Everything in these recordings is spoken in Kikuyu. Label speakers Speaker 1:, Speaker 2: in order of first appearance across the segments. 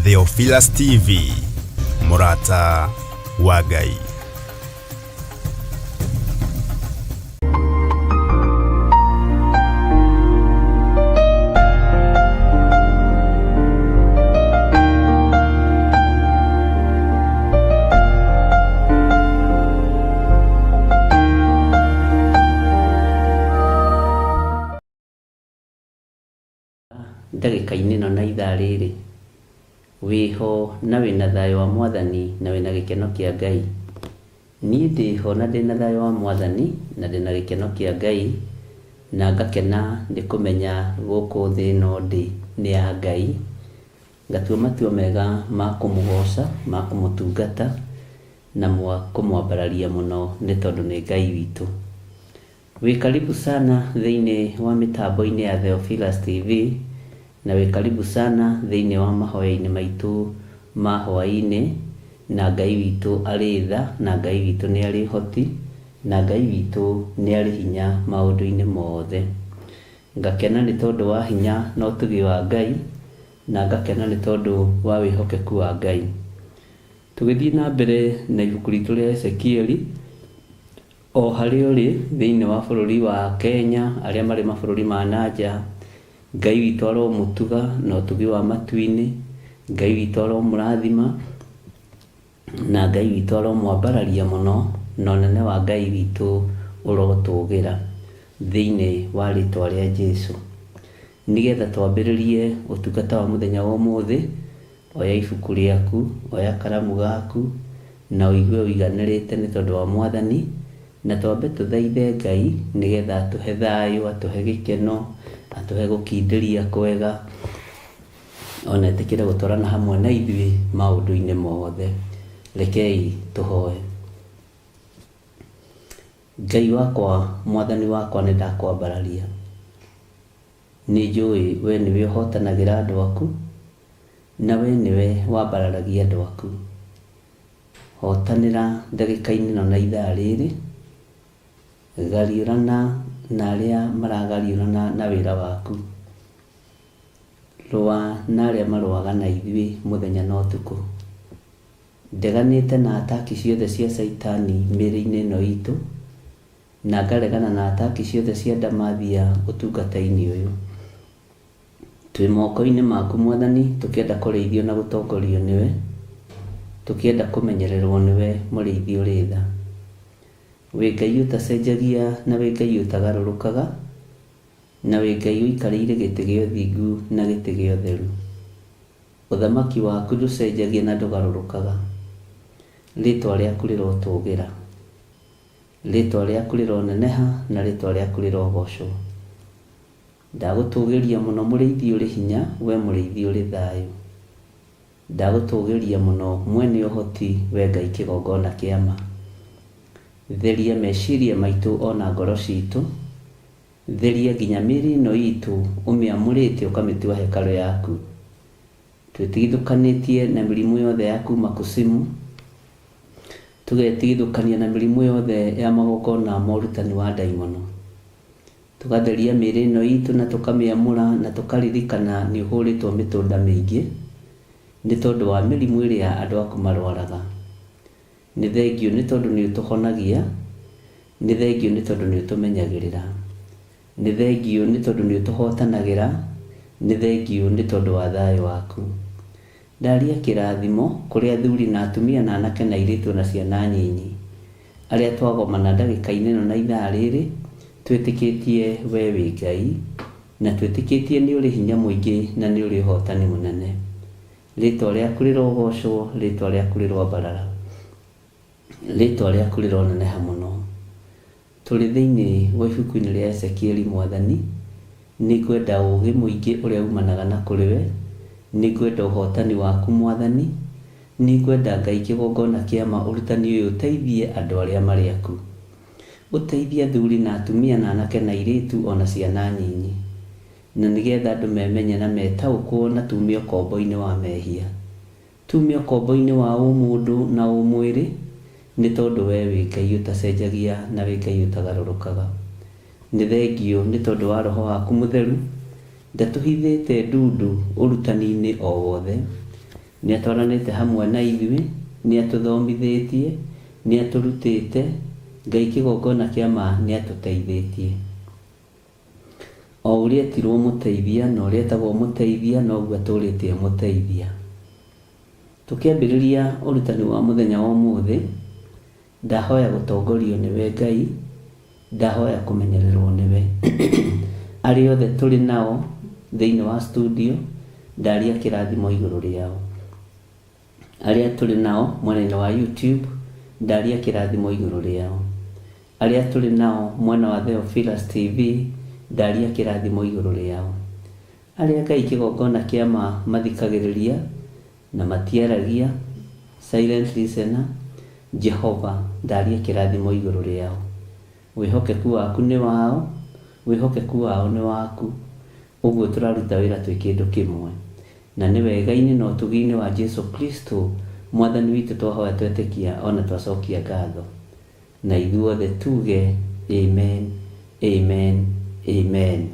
Speaker 1: Theophilus TV, mũrata wa Ngai.
Speaker 2: Ndagĩka-inĩ ĩno na ithaa rĩrĩ, wĩho na wĩna thayũ wa Mwathani na wĩna gĩkeno kĩa Ngai. Niĩ ndĩho na ndĩna thayũ wa Mwathani na ndĩna gĩkeno kĩa Ngai na ngakena nĩ kũmenya gũkũ thĩ ĩno ndĩ nĩ ya Ngai. Ngatua matua mega ma kũmũgoca, ma kũmũtungata na ma kũmwambararia mũno nĩ tondũ nĩ Ngai witũ. Wĩ karibu sana thĩinĩ wa mĩtambo-inĩ ya Theophilus TV, na wĩ karibu sana thĩinĩ wa mahoya-inĩ maitũ ma hwaĩ-inĩ, na Ngai witũ arĩ tha, na Ngai witũ nĩ arĩ ũhoti, na Ngai witũ nĩ arĩ hinya maũndũ-inĩ mothe. Ngakena nĩ tondũ wa hinya na ũtugi wa Ngai, na ngakena nĩ tondũ wa wĩhokeku wa Ngai. Tũgĩthiĩ na mbere na ibuku ritũ rĩa Ezekieli, O harĩa ũrĩ thĩinĩ wa bũrũri wa Kenya, arĩa marĩ mabũrũri ma na nja, Ngai witũ aromũtuga na ũtugi wa matu-inĩ, Ngai witũ aromũrathima, na Ngai witũ aromwambararia mũno, na ũnene wa Ngai witũ ũrotũgĩra thĩinĩ wa rĩtwa rĩa Jesu. Nĩgetha twambĩrĩrie ũtungata wa mũthenya wa ũmũthĩ, Oya ibuku rĩaku, oya karamu gaku, na ũigue ũiganĩrĩte nĩ tondũ wa Mwathani, na twambe tũthaithe Ngai nĩ getha atũhe thayũ, atũhe gĩkeno, atũhe gũkindĩria kwega, o na etĩkĩre gũtwarana hamwe na ithuĩ maũndũ-inĩ mothe. Rekei tũhoe. Ngai wakwa, Mwathani wakwa, nĩ ndakwambararia. Nĩnjũĩ wee nĩwe ũhootanagĩra andũ aku, na wee nĩwe wambararagia andũ aku. Hootanĩra ndagĩka-inĩ ĩno na ithaa rĩrĩ, gariũrana na arĩa maragariũrana na wĩra waku. Rũa na arĩa marũaga na ithuĩ mũthenya na ũtukũ. Ndeganĩte na ataki ciothe cia Caitani mĩĩrĩ-inĩ ĩno itũ. Na ngaregana na ataki ciothe cia ndamathia ũtungata-inĩ ũyũ. Twĩ moko-inĩ maku Mwathani tũkĩenda kũrĩithio na gũtongorio nĩwe, tũkĩenda kũmenyererwo nĩwe mũrĩithi ũrĩ tha. Wĩ Ngai ũtacenjagia na wĩ Ngai ũtagarũrũkaga, na wĩ Ngai ũikarĩire gĩtĩ gĩa ũthingu na gĩtĩ gĩa ũtheru. Ũthamaki waku ndũcenjagia na ndũgarũrũkaga. Rĩtwa rĩaku rĩrotũgĩra. Rĩĩtwa rĩaku rĩroneneha na rĩĩtwa rĩaku rĩrogoocwo. Ndagũtũũgĩria mũno mũrĩithi ũrĩ hinya, wee mũrĩithi ũrĩ thayũ. Ndagũtũũgĩria mũno mwene ũhoti, wee Ngai kĩgongona kĩa ma. Theria meciria maitũ o na ngoro ciitũ. Theria nginya mĩĩrĩ ĩno iitũ ũmĩamũrĩte ũkamĩtua hekarũ yaku. Twĩtigithũkanĩtie na mĩrimũ yothe ya kuuma Kusimu, tũgetigithũkania na mĩrimũ yothe ya magongona ma ũrutani wa ndaimono. Tũgatheria mĩĩrĩ ĩno itũ na tũkamĩamũra na tũkaririkana nĩ ũhũrĩtwo mĩtũnda mĩingĩ nĩ tondũ wa mĩrimũ ĩrĩa andũ aku marwaraga. Nĩ thengiũ nĩ tondũ nĩ ũtũhonagia, nĩ thengiũ nĩ tondũ nĩ ũtũmenyagĩrĩra. Nĩ thengiũ nĩ tondũ nĩ ũtũhootanagĩra, nĩ thengiũ nĩ tondũ wa thayũ waku. Ndaria kĩrathimo kũrĩ athuri na atumia na anake na airĩtu o na ciana nyinyi, arĩa twagomana ndagĩka-inĩ ĩno na ithaa rĩrĩ, twĩtĩkĩtie wee wĩ Ngai, na twĩtĩkĩtie nĩ ũrĩ hinya mũingĩ na nĩ ũrĩ ũhootani mũnene. Rĩĩtwa rĩaku rĩrogoocwo, rĩĩtwa rĩaku rĩroambarara, rĩĩtwa rĩaku rĩroneneha mũno. Tũrĩ thĩinĩ wa ibuku-inĩ rĩa Ezekieli Mwathani, nĩngwenda ũũgĩ mũingĩ ũrĩa umanaga na kũrĩ we, nĩngwenda ũhotani waku Mwathani, nĩngwenda Ngai kĩgongona kĩa ma ũrutani ũyũ ũteithie andũ arĩa marĩ aku. Ũteithie athuri na atumia na anake na airĩtu o na ciana nyinyi. Na nĩgetha andũ memenye na metaũkwo na tuume ũkombo-inĩ wa mehia. Tuume ũkombo-inĩ wa ũmũndũ na ũmwĩrĩ, nĩ tondũ wee wĩ Ngai ũtacenjagia na wĩ Ngai ũtagarũrũkaga. Nĩ thengiũ nĩ tondũ wa Roho waku Mũtheru, ndatũhithĩte ndundu ũrutani-inĩ o wothe. Nĩ atwaranĩte hamwe na ithuĩ, nĩ atũthomithĩtie, nĩ atũrutĩte, Ngai kĩgongona kĩa ma nĩ atũteithĩtie. O ũrĩa etirwo mũteithia na ũrĩa etagwo mũteithia noguo atũrĩte e mũteithia. Tũkĩambĩrĩria ũrutani wa mũthenya wa ũmũthĩ, ndahoya gũtongorio nĩwe Ngai, ndahoya kũmenyererwo nĩwe. Arĩa othe tũrĩ nao thĩinĩ wa studio, ndaria kĩrathimo igũrũ rĩao. Arĩa tũrĩ nao mwena-inĩ wa YouTube, ndaria kĩrathimo igũrũ rĩao. Arĩa tũrĩ nao mwena wa Theophilus TV, ndaria kĩrathimo igũrũ rĩao. Arĩa Ngai kĩgongona kĩa ma mathikagĩrĩria na matiaragia, silent listener, Jehova ndaria kĩrathimo igũrũ rĩao. Wĩhokeku waku nĩ wao, wĩhokeku wao nĩ waku. Ũguo tũraruta wĩra twĩ kĩndũ kĩmwe. Na nĩ wega-inĩ na ũtugi-inĩ wa Jesu Kristo Mwathani witũ twahoya twetĩkia ona twacokia ngatho. Na ithuothe tuge amen, amen, amen.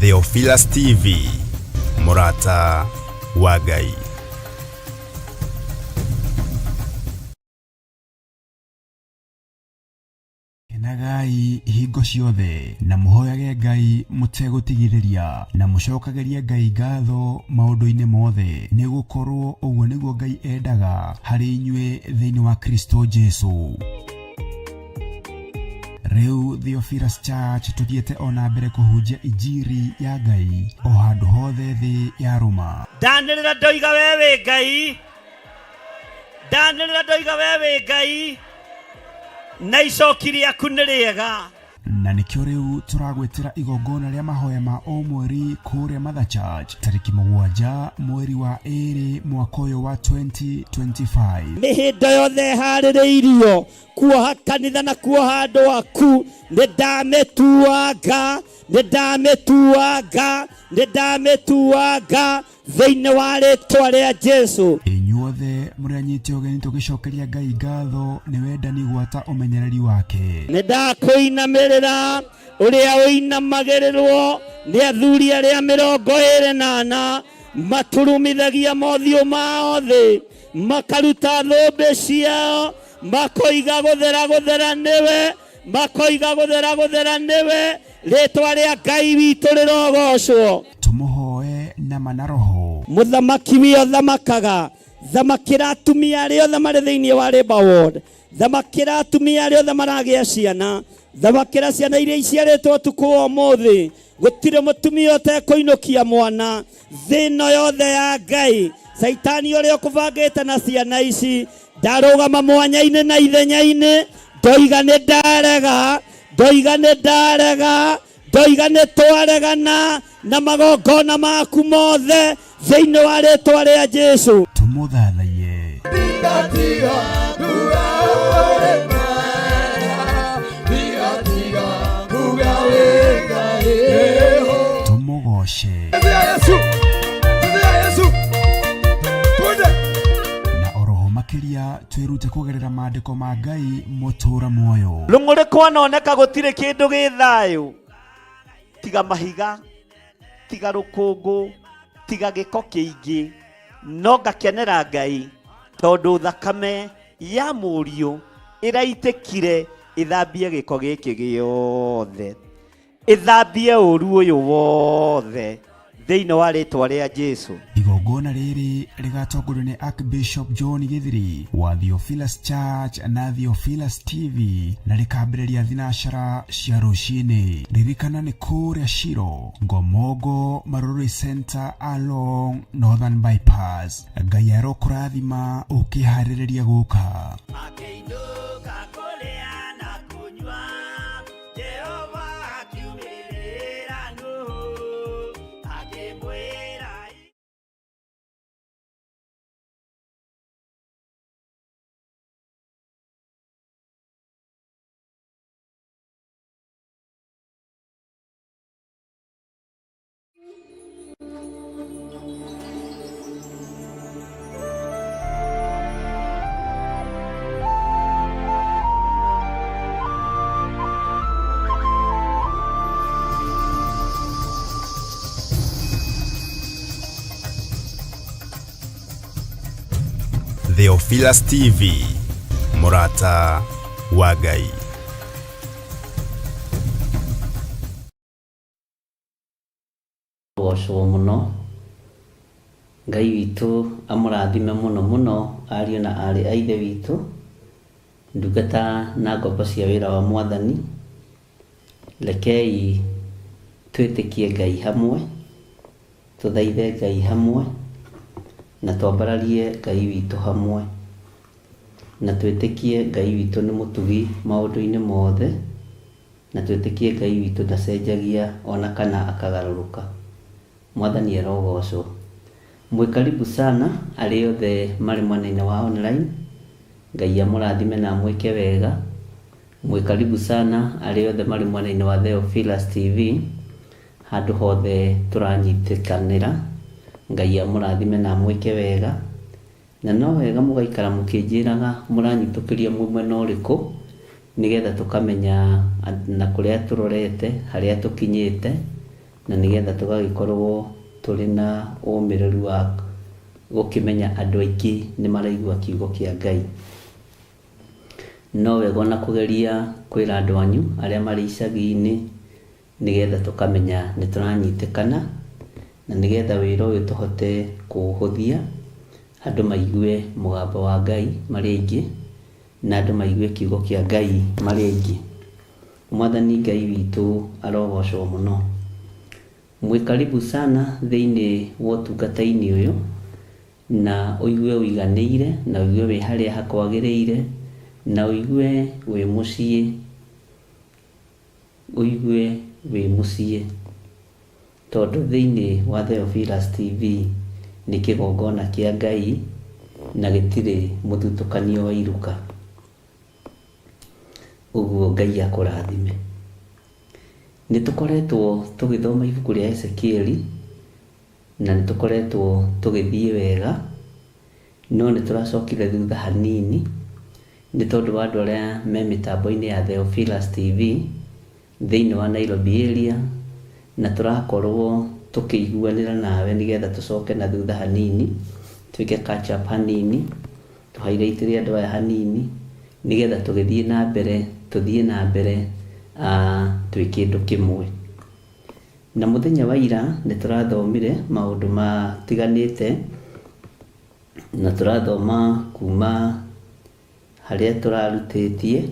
Speaker 1: Theophilus TV, mũrata wa Ngai.
Speaker 3: Kenagai hingo ciothe na mũhoyage Ngai mũtegũtigithĩria na mũcokagĩrie Ngai ngatho maũndũ-inĩ mothe, nĩ gũkorwo ũguo nĩguo Ngai endaga harĩ inyuĩ thĩinĩ wa Kristo Jesu. Rĩu Theophilus Church tũthiĩte o na mbere kũhunjia injiri ya Ngai o handũ hothe thĩ ya rũma.
Speaker 4: Ndanĩrĩra ndoiga we wĩ Ngai, ndanĩrĩra ndoiga we wĩ Ngai, na icoki rĩaku nĩ rĩega.
Speaker 3: Na nĩkĩo rĩu tũragwĩtĩra igongona rĩa mahoya ma o mweri kũrĩa Mother Church tarĩki 7 mweri wa 2 mwaka ũyũ wa 2025.
Speaker 4: Mĩhĩndo yothe ĩharĩrĩirio kuoha kanitha na kuoha andũ aku, nĩ ndamĩtuanga, nĩ ndamĩtuanga, nĩ ndamĩtuanga thĩinĩ wa rĩtwa rĩa Jesu.
Speaker 3: Inyuothe mũrĩ anyite ũgeni tũgĩcokeria Ngai ngatho nĩ wendani gwata ũmenyereri wake.
Speaker 4: Nĩ ndakũinamĩrĩra ũrĩa ũinamagĩrĩrwo nĩ athuri arĩa 24 maturumithagia mothiũ mao thĩ, makaruta thũmbĩ ciao, makoiga gũthera gũthera nĩwe, makoiga gũthera gũthera nĩwe, rĩtwa rĩa Ngai witũ rĩrogocwo.
Speaker 3: Tũmũhoe na ma na roho.
Speaker 4: Mũthamaki wĩ ũthamakaga, thamakĩra atumia arĩa othe marĩ thĩinĩ wa Labour Ward, thamakĩra atumia arĩa othe maragĩa ciana, thamakĩra ciana iria iciarĩtwo ũtukũ wa ũmũthĩ. Gũtirĩ mũtumia ũtekũinũkia mwana thĩ ĩno yothe ya Ngai. Caitani ũrĩa ũkũbangĩte na ciana ici, ndarũgama mwanya-inĩ na ithenya-inĩ, ndoiga nĩ ndarega, ndoiga nĩ ndarega, ndoiga nĩ twaregana na magongona maku mothe thĩinĩ wa rĩtwa rĩa Jesu.
Speaker 3: Tũmũthathaiye. Tũmũgoce. Na oroho makĩria twĩrute kũgerera maandĩko ma Ngai mũtũra muoyo.
Speaker 4: Rũng'ũrĩ kwanoneka gũtirĩ kĩndũ gĩ thayũ, tiga mahiga, tiga rũkũngũ, tiga gĩko kĩingĩ, no ngakenera Ngai tondũ thakame ya mũriũ ĩraitĩkire ĩthambie gĩko gĩkĩ gĩothe, ĩthambie ũru ũyũ wothe thĩinĩ wa rĩtwa rĩa Jesu.
Speaker 3: Igongona rĩrĩ rĩgatongorio nĩ Archbishop John Githiri wa Theophilus Church na Theophilus TV na rĩkambĩrĩria thinacara cia rũcinĩ. Ririkana nĩ kũrĩa Shiro, Ngomongo, Marurui Center along Northern Bypass. Ngai arokũrathima ũkĩharĩrĩria gũka.
Speaker 4: Makĩinũka kũrĩa na kũnyua, Jehova akiumĩrĩra.
Speaker 1: Theophilus TV, mũrata wa Ngai.
Speaker 2: Gocwo mũno. Ngai witũ amũrathime mũno mũno ariũ na aarĩ a Ithe witũ, ndungata na ngombo cia wĩra wa Mwathani. Rekei twĩtĩkie Ngai hamwe, tũthaithe Ngai hamwe, na twambararie Ngai witũ hamwe, na twĩtĩkie Ngai witũ nĩ mũtugi maũndũ-inĩ mothe, na twĩtĩkie Ngai witũ ndacenjagia ona kana akagarũrũka. Mwathani arogocwo. Mwĩ karibu sana arĩa othe marĩ mwena-inĩ wa online. Ngai amũrathime na amwĩke wega. Mwĩ karibu sana arĩa othe marĩ mwena-inĩ wa Theophilus TV, handũ hothe tũranyitĩkanĩra. Ngai amũrathime na amwĩke wega. Na no wega mũgaikara mũkĩnjĩraga mũranyitũkĩria mwĩ mwena ũrĩkũ, nĩgetha tũkamenya na kũrĩa tũrorete, harĩa tũkinyĩte, na nĩgetha tũgagĩkorwo tũrĩ na ũmĩrĩru wa gũkĩmenya andũ aingĩ nĩ maraigua kiugo kĩa Ngai. No wega ona kũgeria kwĩra andũ anyu arĩa marĩ icagi-inĩ, nĩgetha tũkamenya nĩ tũranyitĩkana, na nĩgetha wĩra ũyũ tũhote kũũhũthia, andũ maigue mũgambo wa Ngai marĩ aingĩ, na andũ maigue kiugo kĩa Ngai marĩ aingĩ. Mwathani Ngai witũ arogocwo mũno. Mwĩ karibu sana thĩinĩ wa ũtungata-inĩ ũyũ, na ũigue ũiganĩire, na ũigue wĩ harĩa hakwagĩrĩire, na ũigue wĩ mũciĩ, ũigue wĩ mũciĩ. Tondũ thĩinĩ wa Theophilus TV nĩ kĩgongona kĩa Ngai na gĩtirĩ mũthutũkanio wa iruka. Ũguo Ngai akũrathime. Nĩ tũkoretwo tũgĩthoma ibuku rĩa Ezekieli na nĩ tũkoretwo tũgĩthiĩ wega, no nĩ tũracokire thutha hanini nĩ tondũ wa andũ arĩa me mĩtambo-inĩ ya Theophilus TV thĩinĩ wa Nairobi area, na tũrakorwo tũkĩiguanĩra nawe nĩgetha tũcoke na thutha hanini, twĩke catch up hanini, tũhailaitĩre andũ aya hanini, nĩgetha tũgĩthiĩ na mbere, tũthiĩ na mbere twĩ kĩndũ kĩmwe. Na mũthenya wa ira nĩ tũrathomire maũndũ matiganĩte, na tũrathoma kuma harĩa tũrarutĩtie,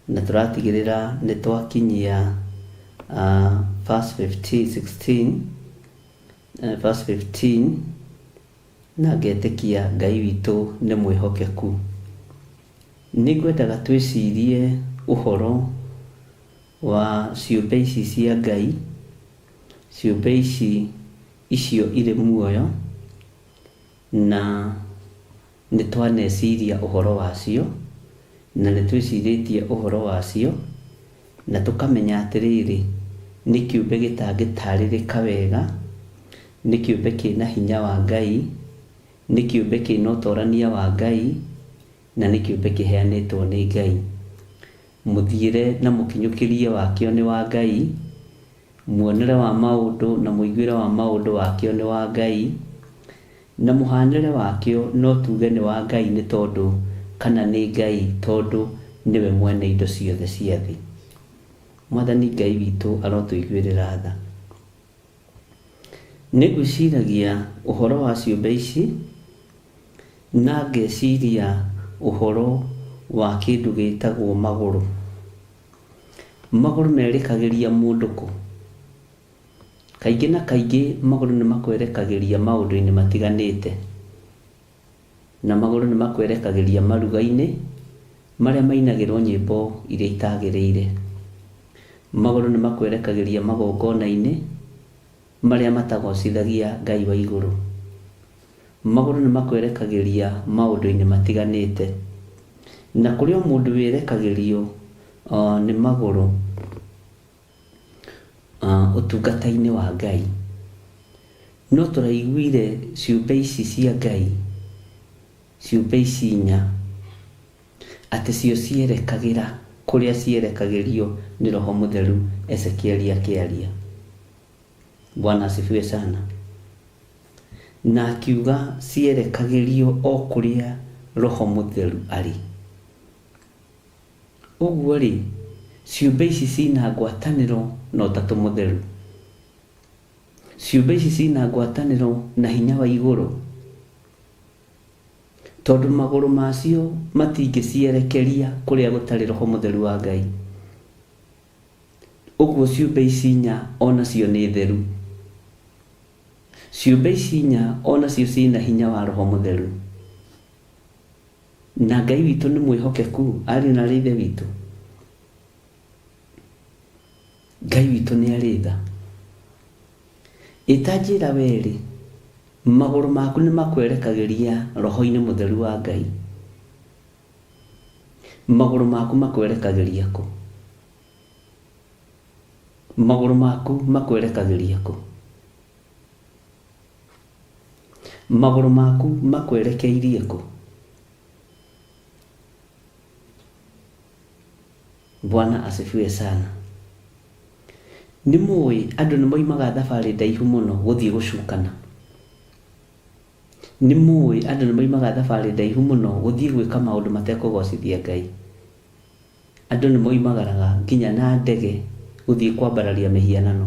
Speaker 2: na tũratigĩrĩra nĩ twakinyia verse 15, 16, verse 15, na ngetĩkia Ngai witũ nĩ mwĩhokeku. Nĩ ngwendaga twĩcirie ũhoro wa ciũmbe ici cia Ngai, ciũmbe ici icio irĩ muoyo, na nĩ twaneciria ũhoro wacio, na nĩ twĩcirĩtie ũhoro wacio, na tũkamenya atĩrĩrĩ, nĩ kĩũmbe gĩtangĩtarĩrĩka wega, nĩ kĩũmbe kĩna hinya wa Ngai, nĩ kĩũmbe kĩna ũtorania wa Ngai, na nĩ kĩũmbe kĩheanĩtwo nĩ Ngai. Mũthiĩre na mũkinyũkĩrie wakĩo nĩ wa Ngai, muonere wa maũndũ na mũiguĩre wa maũndũ wakĩo nĩ wa Ngai, na mũhanĩre wakĩo no tuge nĩ wa Ngai nĩ tondũ kana nĩ Ngai tondũ nĩwe mwene indo ciothe cia thĩ. Mwathani Ngai witũ arotũiguĩrĩra tha. Nĩ ngwĩciragia ũhoro wa ciũmbe ici, na ngeciria ũhoro wa kĩndũ gĩtagwo magũrũ. Magũrũ merekagĩria mũndũ kũ? Kaingĩ na kaingĩ magũrũ nĩ makwerekagĩria maũndũ-inĩ matiganĩte. Na magũrũ nĩ makwerekagĩria maruga-inĩ marĩa mainagĩrwo nyĩmbo iria itagĩrĩire. Magũrũ nĩ makwerekagĩria magongona-inĩ marĩa matagocithagia Ngai wa igũrũ. Magũrũ nĩ makwerekagĩria maũndũ-inĩ matiganĩte. Na kũrĩ o mũndũ wĩrekagĩrio nĩ magũrũ ũtungata-inĩ wa Ngai. No tũraiguire ciũmbe ici cia Ngai, ciũmbe ici inya, atĩ cio cierekagĩra kũrĩa cierekagĩrio nĩ Roho Mũtheru Ezekieli akĩaria. Bwana asifiwe sana. Na akiuga cierekagĩrio o kũrĩa Roho Mũtheru arĩ. Ũguo-rĩ, ciũmbe ici cina ngwatanĩro na Ũtatũ Mũtheru? Ciũmbe ici cina ngwatanĩro na hinya wa igũrũ? Tondũ magũrũ macio matingĩcierekeria kũrĩa gũtarĩ Roho Mũtheru wa Ngai. Ũguo ciũmbe ici inya o nacio nĩ theru. Ciũmbe ici inya o nacio ciĩna hinya wa Roho Mũtheru. Na Ngai witũ nĩ mwĩhokeku, ariũ na aarĩ a Ithe witũ. Ngai witũ nĩ arĩ tha. Ĩ ta njĩra wee-rĩ, magũrũ maku nĩ makwerekagĩria Roho-inĩ Mũtheru wa Ngai? Magũrũ maku makwerekagĩria kũ? Magũrũ maku makwerekagĩria kũ? Magũrũ maku makwerekeirie kũ? Bwana asifiwe sana. Nĩ mũĩ andũ nĩ moimaga thabarĩ ndaihu mũno gũthiĩ gũcukana. Nĩ mũĩ andũ nĩ moimaga thabarĩ ndaihu mũno gũthiĩ gwĩka maũndũ matekũgocithia Ngai. Andũ nĩ moimagaraga nginya na ndege gũthiĩ kwambararia mĩhianano.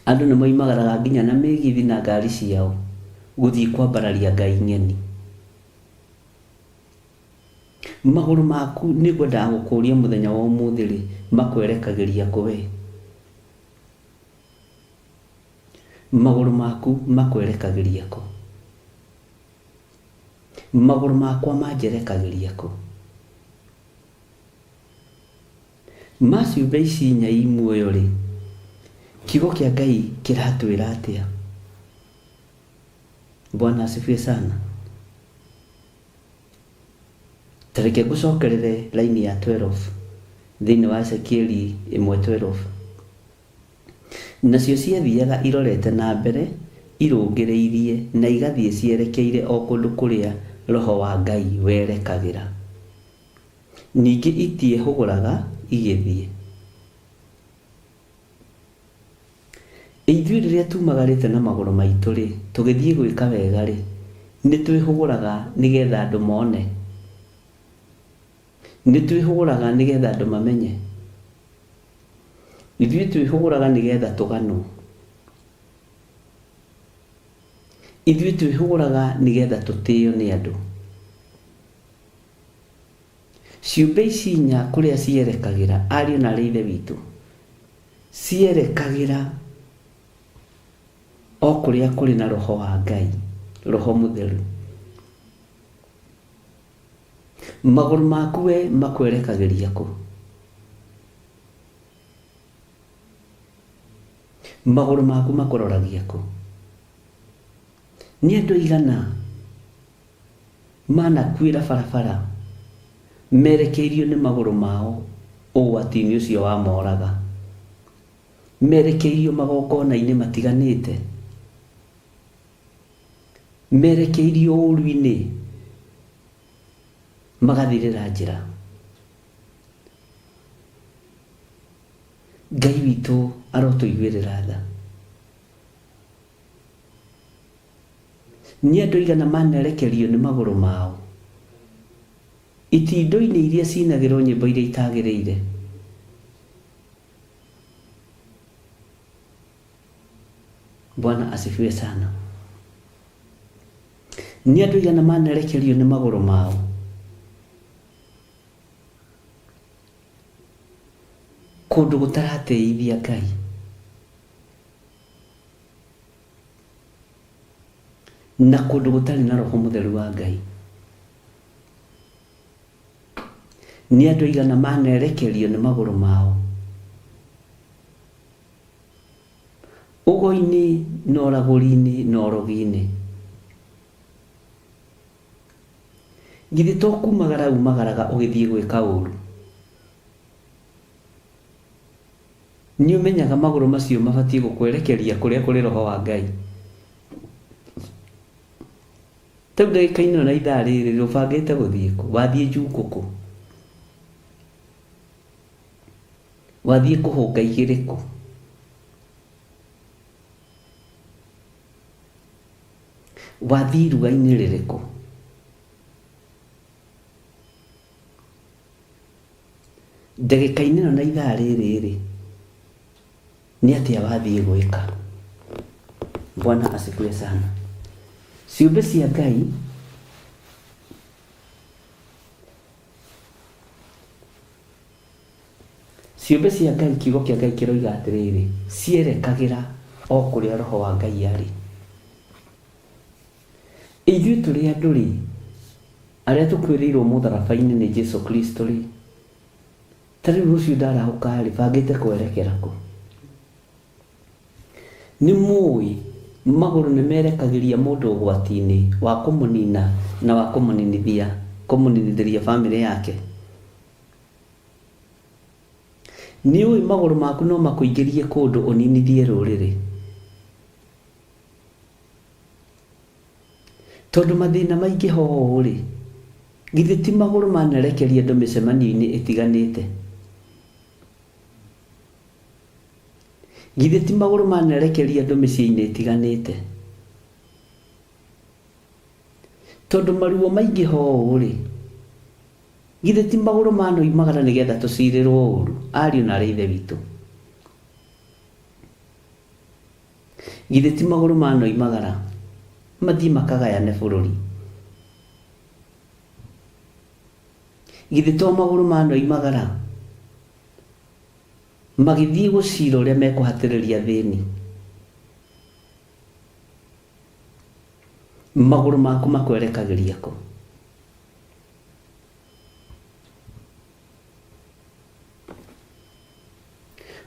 Speaker 2: Andũ nĩ moimagaraga nginya na mĩgithi na ngari ciao gũthiĩ kwambararia ngai ng'eni. Magũrũ maku nĩ ngwendaga gũkũria mũthenya wa ũmũthĩ-rĩ, makwerekagĩria kũ we? Magũrũ maku makwerekagĩria kũ? Magũrũ makwa manjerekagĩria kũ? Ma ciũmbe ici inya i muoyo-rĩ, kiugo kĩa Ngai kĩratwĩra atĩa? Bwana asifiwe sana. Ta reke ngũcokerere raini ya 12 thĩinĩ wa Ezekieli 1:12. Nacio ciathiaga irorete na mbere irũngĩrĩirie na igathiĩ cierekeire o kũndũ kũrĩa Roho wa Ngai werekagĩra. Ningĩ itiehũgũraga igĩthiĩ. Ithuĩ rĩrĩa tumagarĩte na magũrũ maitũ-rĩ, tũgĩthiĩ gwĩka wega-rĩ, nĩ twĩhũgũraga nĩgetha andũ mone? Nĩ twĩhũgũraga nĩgetha andũ mamenye? Ithuĩ twĩhũgũraga nĩgetha tũganwo. Ithuĩ twĩhũgũraga nĩgetha tũtĩo nĩ andũ. Ciũmbe ici inya kũrĩa cierekagĩra, ariũ na aarĩ a Ithe witũ, cierekagĩra o kũrĩa kũrĩ na Roho wa Ngai, Roho Mũtheru. Magũrũ maku we makwerekagĩria kũ? Magũrũ maku makũroragia kũ? Nĩ andũ aigana manakuĩra barabara merekeirio nĩ magũrũ mao ũgwati-inĩ ũcio wa moraga? Merekeirio magongona-inĩ matiganĩte? Merekeirio ũũru-inĩ magathirĩra njĩra? Ngai witũ arotũiguĩrĩra tha. Nĩ andũ aigana manerekerio nĩ magũrũ mao itindo-inĩ iria cinagĩrwo nyĩmbo iria itagĩrĩire? Bwana asifiwe sana. Nĩ andũ aigana manerekerio nĩ magũrũ mao kũndũ gũtaratĩithia Ngai? Na kũndũ gũtarĩ na Roho Mũtheru wa Ngai. Nĩ andũ aigana manerekerio nĩ magũrũ mao ũgo-inĩ na ũragũri-inĩ na ũrogi-inĩ? Githĩ to kumagara umagaraga ũgĩthiĩ gwĩka ũru? Nĩ ũmenyaga magũrũ macio mabatiĩ gũkwerekeria kũrĩa kũrĩ Roho wa Ngai. Ta rĩu ndagĩka-inĩ ĩno na ithaa rĩrĩ ũbangĩte gũthiĩ kũ? Wathiĩ njukũ kũ? Wathiĩ kũhũnga igĩrĩ kũ? Wathiĩ iruga-inĩ rĩrĩkũ? Ndagĩka-inĩ ĩno na ithaa rĩrĩ rĩ, nĩ atĩa wathiĩ gwĩka? Bwana asifiwe sana. Ciũmbe cia Ngai Ciũmbe cia Ngai, kiugo kĩa Ngai kĩroiga atĩrĩrĩ, cierekagĩra o kũrĩa Roho wa Ngai arĩ. Ithuĩ tũrĩ andũ-rĩ, arĩa tũkuĩrĩirwo mũtharaba-inĩ nĩ Jesu Kristo-rĩ, ta rĩu rũciũ ndarahũka-rĩ, bangĩte kwerekera kũ? Nĩ mũĩ magũrũ nĩ merekagĩria mũndũ ũgwati-inĩ wa kũmũnina na wa kũmũninithia, kũmũninithĩria famĩlĩ yake? Nĩ ũĩ magũrũ maku no makũingĩrie kũndũ ũninithie rũrĩrĩ? Tondũ mathĩna maingĩha ũũ-rĩ, githĩ ti magũrũ manerekeria andũ mĩcemanio-inĩ ĩtiganĩte? Githĩ ti magũrũ manerekeria andũ mĩciĩ-inĩ ĩtiganĩte? Tondũ maruo maingĩha ũũ-rĩ, githĩ ti magũrũ manoimagara nĩgetha tũcirĩrwo ũũru, ariũ na aarĩ a Ithe witũ? Githĩ ti magũrũ manoimagara mathiĩ makagayane bũrũri? Githĩ to magũrũ manoimagara magĩthiĩ gũcira ũrĩa mekũhatĩrĩria athĩni? Magũrũ maku makwerekagĩria kũ?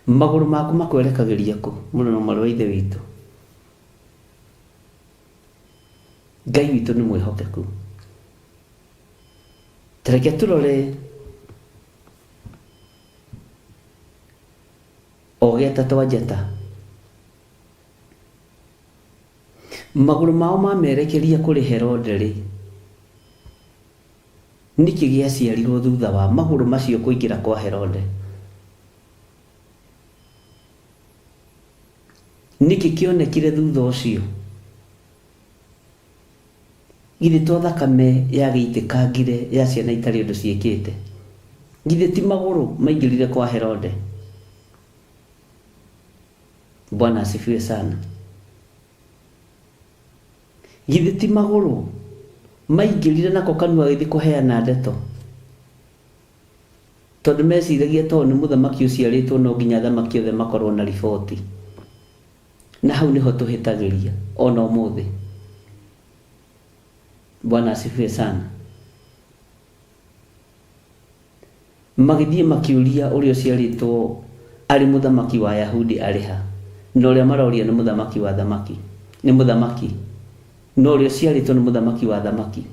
Speaker 2: Magũrũ maku makwerekagĩria kũ, mũrũ na mwarĩ wa Ithe witũ? Ngai witũ nĩ mwĩhokeku. Ta reke tũrore o geta twa njata. Magũrũ mao mamerekeria kũrĩ Herode-rĩ, Nĩkĩ gĩaciarirwo thutha wa magũrũ macio kũingĩra kwa Herode? Nĩkĩ kĩonekire thutha ũcio? Githĩ to thakame yagĩitĩkangire ya ciana itarĩ ũndũ ciĩkĩte? Githĩ ti magũrũ maingĩrire kwa Herode? Bwana asifiwe sana. Githĩ ti magũrũ maingĩrire nako kanua gagĩthiĩ kũheana ndeto? Tondũ meciragia tondũ nĩ mũthamaki ũciarĩtwo no nginya athamaki othe makorwo na riboti. Na hau nĩho tũhĩtagĩria ona ũmũthĩ. Bwana asifiwe sana. Magĩthiĩ makĩũria ũrĩa ũciarĩtwo arĩ mũthamaki wa Ayahudi arĩ ha. Na ũrĩa maroria nĩ mũthamaki wa athamaki, nĩ mũthamaki. Na ũrĩa ũciarĩtwo nĩ mũthamaki wa athamaki.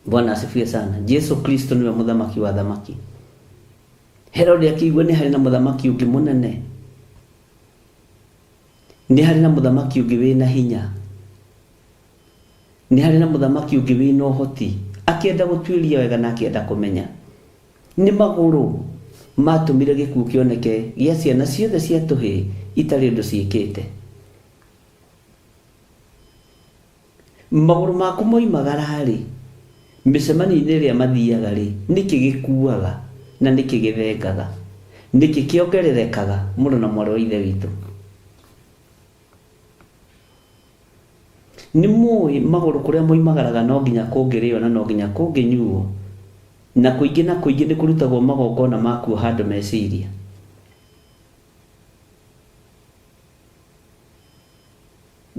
Speaker 2: Bwana asifiwe sana. Jesu Kristo nĩwe mũthamaki wa athamaki. Herode akĩigua nĩ harĩ na mũthamaki ũngĩ mũnene, nĩ harĩ na mũthamaki ũngĩ wĩna hinya, Nĩ harĩ na mũthamaki ũngĩ wĩ na ũhoti, akĩenda gũtuĩria wega na akĩenda kũmenya. Nĩ magũrũ maatũmire gĩkuũ kĩoneke gĩa ciana ciothe cia tũhĩĩ itarĩ ũndũ ciĩkĩte. Magũrũ maku moimagara-rĩ, mĩcemanio-inĩ ĩrĩa mathiaga-rĩ, nĩkĩ gĩkuaga na nĩkĩ gĩthengaga? Nĩkĩ kĩongererekaga, mũrũ na mwarĩ wa Ithe witũ? Nĩ mũĩ magũrũ kũrĩa moimagaraga no nginya kũngĩrĩo na no nginya kũngĩnyuo, na kũingĩ na kũingĩ nĩ kũrutagwo magongona ma kuoha andũ meciria.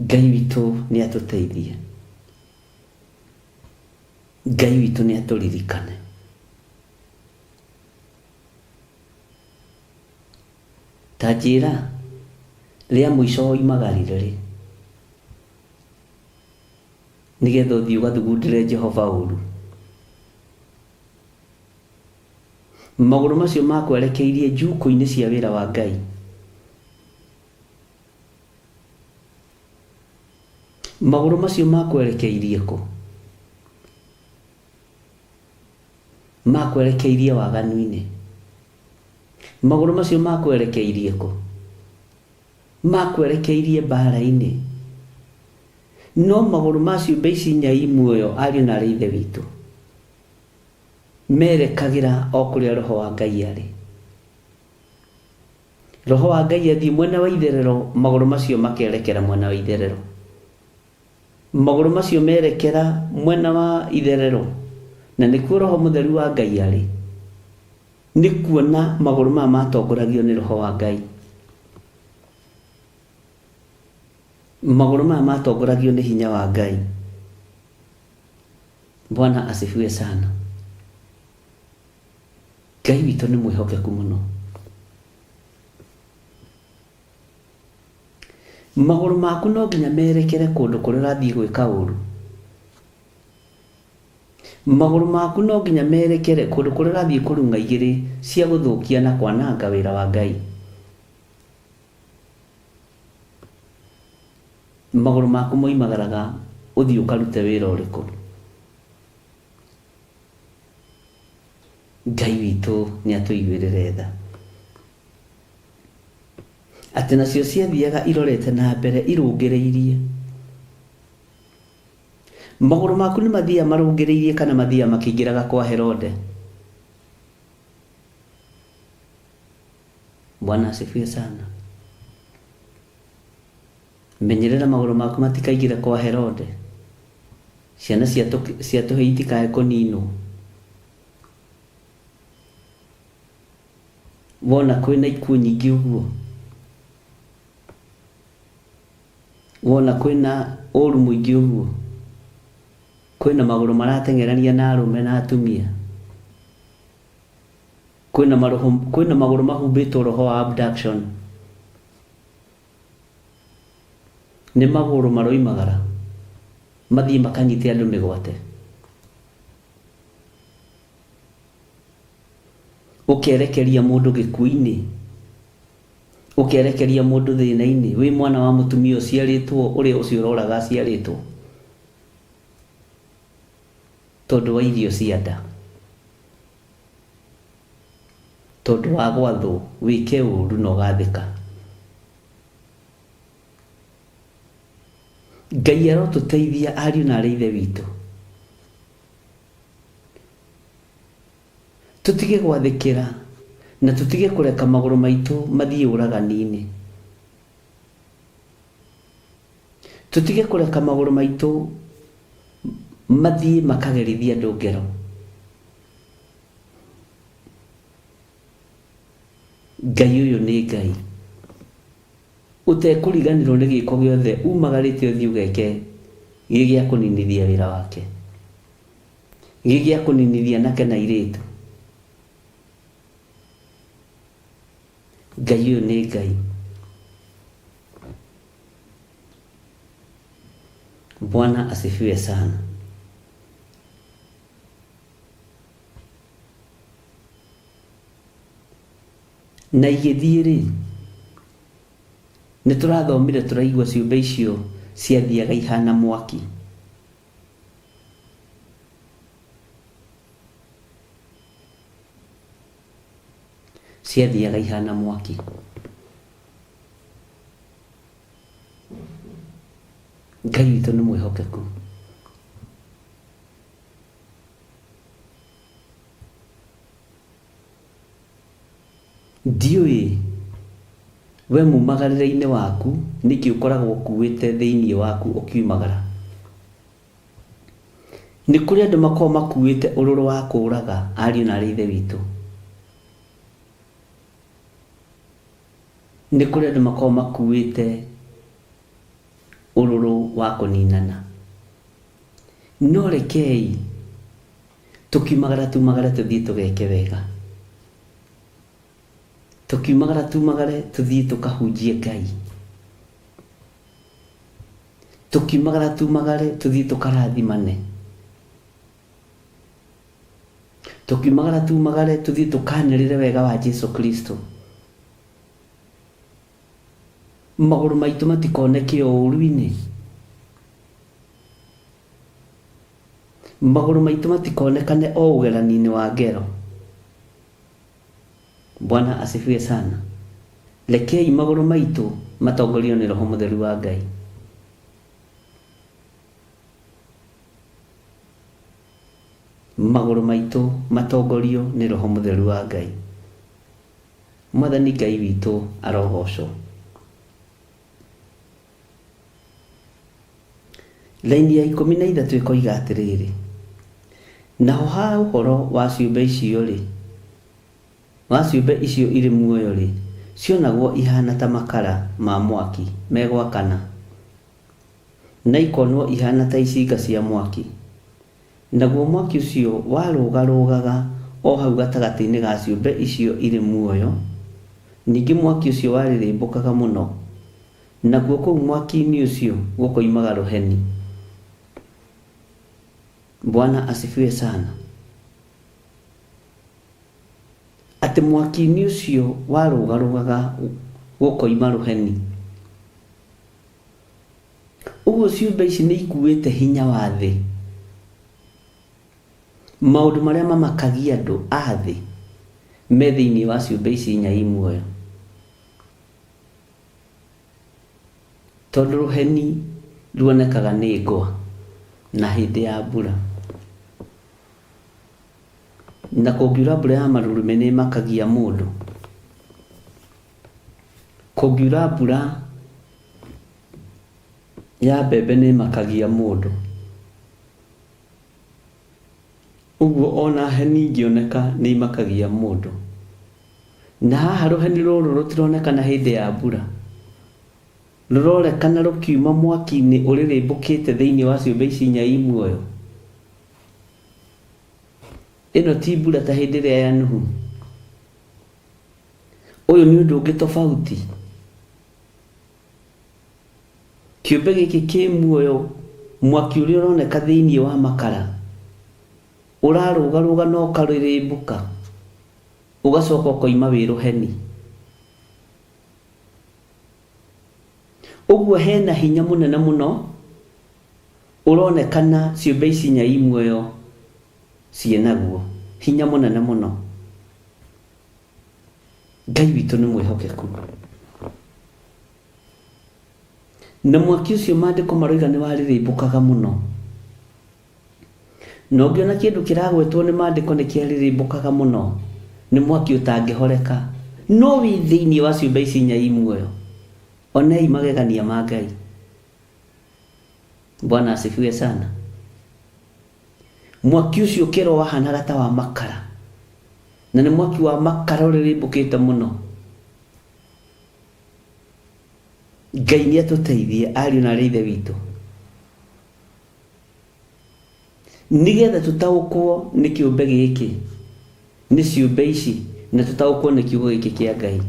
Speaker 2: Ngai witũ nĩ atũteithie. Ngai witũ nĩ atũririkane. Ta njĩra, rĩa mũico woimagarire rĩ, nĩgetha ũthiĩ ũgathugundĩre Jehova ũũru? Magũrũ macio makwerekeirie njukũ-inĩ cia wĩra wa Ngai. Magũrũ macio makwerekeirie kũ? Makwerekeirie waganu-inĩ. Magũrũ macio makwerekeirie kũ? Makwerekeirie mbaara-inĩ. No magũrũ ma ciũmbe ici inya i muoyo, ariũ na aarĩ a Ithe witũ, Merekagĩra o kũrĩa roho wa Ngai arĩ. Roho wa Ngai athiĩ mwena wa itherero, magũrũ macio makerekera mwena wa itherero. Magũrũ macio merekera mwena wa itherero, na nĩkuo Roho Mũtheru wa Ngai arĩ, nĩ kuona magũrũ maya matongoragio nĩ Roho wa Ngai. Magũrũ maya matongoragio nĩ hinya wa Ngai. Bwana asifiwe sana. Ngai witũ nĩ mwĩhokeku mũno. Magũrũ maku no nginya merekere kũndũ kũrĩa ũrathiĩ gwĩka ũru. Magũrũ maku no nginya merekere kũndũ kũrĩa ũrathiĩ kũrung'a igĩrĩ cia gũthũkia na kwananga wĩra wa Ngai. Magũrũ maku moimagaraga ũthiĩ ũkarute wĩra ũrĩkũ? Ngai witũ nĩ atũiguĩrĩre tha. Atĩ nacio ciathiaga irorete na mbere irũngĩrĩirie. Magũrũ maku nĩ mathiaga marũngĩrĩirie kana mathiaga makĩingĩraga kwa Herode? Bwana asifiwe sana. Menyerera magũrũ maku matikaingĩre kwa Herode. Ciana cia tũhĩĩ itikae kũninwo. Wona kwĩna ikuũ nyingĩ ũguo, wona kwĩna ũru mũingĩ ũguo, kwĩna magũrũ marateng'erania na arũme na atumia, kwĩna maroho, kwĩna magũrũ mahumbĩtwo roho wa abduction, nĩ magũrũ maroimagara mathiĩ makanyite andũ mĩgwate. Ũkerekeria mũndũ gĩkuũ-inĩ, ũkerekeria mũndũ thĩna-inĩ, wĩ mwana wa mũtumia ũciarĩtwo ũrĩa ũcio ũroraga aciarĩtwo, tondũ wa irio cia nda, tondũ wa gwathwo wĩke ũru na ũgathĩka. Ngai arotũteithia ariũ na arĩ ithe witũ. Tũtige gwathĩkĩra na tũtige kũreka magũrũ maitũ mathiĩ ũragani-inĩ. Tũtige kũreka magũrũ maitũ mathiĩ makagerithie andũ ngero. Ngai ũyũ nĩ Ngai ũtekũriganĩrwo nĩ gĩko gĩothe umagarĩte ũthiĩ ũgeke gĩ gĩa kũninithia wĩra wake. Gĩ gĩa kũninithia anake na airĩtu. Ngai ũyũ nĩ Ngai. Bwana asifiwe sana. Na igĩthiĩ rĩ, nĩ tũrathomire tũraigua ciũmbe icio ciathiaga ihana mwaki. Ciathiaga ihana mwaki. Ngai witũ nĩ mwĩhokeku. Ndiũĩ we mumagarĩre-inĩ waku nĩkĩ ũkoragwo ũkuĩte thĩinĩ waku ũkiumagara. Nĩ kũrĩ andũ makoragwo makuĩte ũrũrũ wa kũũraga ariũ na arĩ ithe witũ. Nĩ kũrĩ andũ makoragwo makuĩte ũrũrũ wa kũninana. No rekei tũkiumagara tumagare tũthiĩ tũgeke wega. Tũkiumagara tumagare tũthiĩ tũkahunjie Ngai. Tũkiumagara tumagare tũthiĩ tũkarathimane. Tũkiumagara tumagare tũthiĩ tũkanĩrĩre wega wa Jesu Kristo. Magũrũ maitũ matikoneke o ũru-inĩ. Magũrũ maitũ matikonekane o ũgerani-inĩ wa ngero. Bwana asifiwe sana. Rekei magũrũ maitũ matongorio nĩ Roho Mũtheru wa Ngai. Magũrũ maitũ matongorio nĩ Roho Mũtheru wa Ngai. Mwathani Ngai witũ arogocwo. Raini ya 13 ĩkoiga atĩrĩrĩ, naho ha ũhoro wa ciũmbe icio-rĩ, wa ciũmbe icio irĩ muoyo-rĩ, cionagwo ihana ta makara ma mwaki megwakana, na ikonwo ihana ta icinga cia mwaki. Naguo mwaki ũcio warũgarũgaga o hau gatagatĩ-inĩ ga ciũmbe icio irĩ muoyo, ningĩ mwaki ũcio warĩrĩmbũkaga mũno, nakuo kũu mwaki-inĩ ũcio gũkoimaga rũheni. Bwana asifiwe sana. Atĩ mwaki-inĩ ũcio warũgarũgaga gũkoima rũheni. Ũguo ciũmbe ici nĩ ikuĩte hinya wa thĩ. Maũndũ marĩa mamakagia andũ a thĩ me thĩinĩ wa ciũmbe ici inya i muoyo. Tondũ rũheni ruonekaga nĩ ngwa na hĩndĩ ya mbura. Na kũngiura mbura ya marurumĩ nĩ ĩmakagia mũndũ. Kũngiura mbura ya mbembe nĩ ĩmakagia mũndũ. Ũguo ona heni ingĩoneka nĩ imakagia mũndũ. Na haha rũheni rũrũ rũtironekana hĩndĩ ya mbura. Rũrorekana rũkiuma mwaki-inĩ ũrĩrĩmbũkĩte thĩinĩ wa ciũmbe ici inya i muoyo. Ĩno ti mbura ta hĩndĩ ĩrĩa ya Nuhu. Ũyũ nĩ ũndũ ũngĩ tofauti. Kĩũmbe gĩkĩ kĩ muoyo, mwaki ũrĩa ũroneka thĩinĩ wa makara, ũrarũgarũga na ũkarĩrĩmbũka, ũgacoka ũkoima wĩ rũheni. Ũguo hena hinya mũnene mũno ũronekana ciũmbe ici inya i muoyo ciĩnaguo, hinya mũnene mũno. Ngai witũ nĩ mwĩhokeku. Na mwaki ũcio maandĩko maroiga nĩ warĩrĩmbũkaga mũno. Na ũngĩona kĩndũ kĩragwetwo nĩ maandĩko nĩ kĩarĩrĩmbũkaga mũno, nĩ mwaki ũtangĩhoreka, no wĩ thĩinĩ wa ciũmbe ici inya i muoyo. Onei magegania ma Ngai. Bwana asifiwe sana. Mwaki ũcio ũkĩrwo wahanaga ta wa makara, na nĩ mwaki wa makara ũrĩrĩmbũkĩte mũno. Ngai nĩ atũteithie ariũ na arĩ ithe witũ, nĩgetha tũtaũkwo nĩ kĩũmbe gĩkĩ, nĩ ciũmbe ici, na tũtaũkwo nĩ kiugo gĩkĩ kĩa Ngai.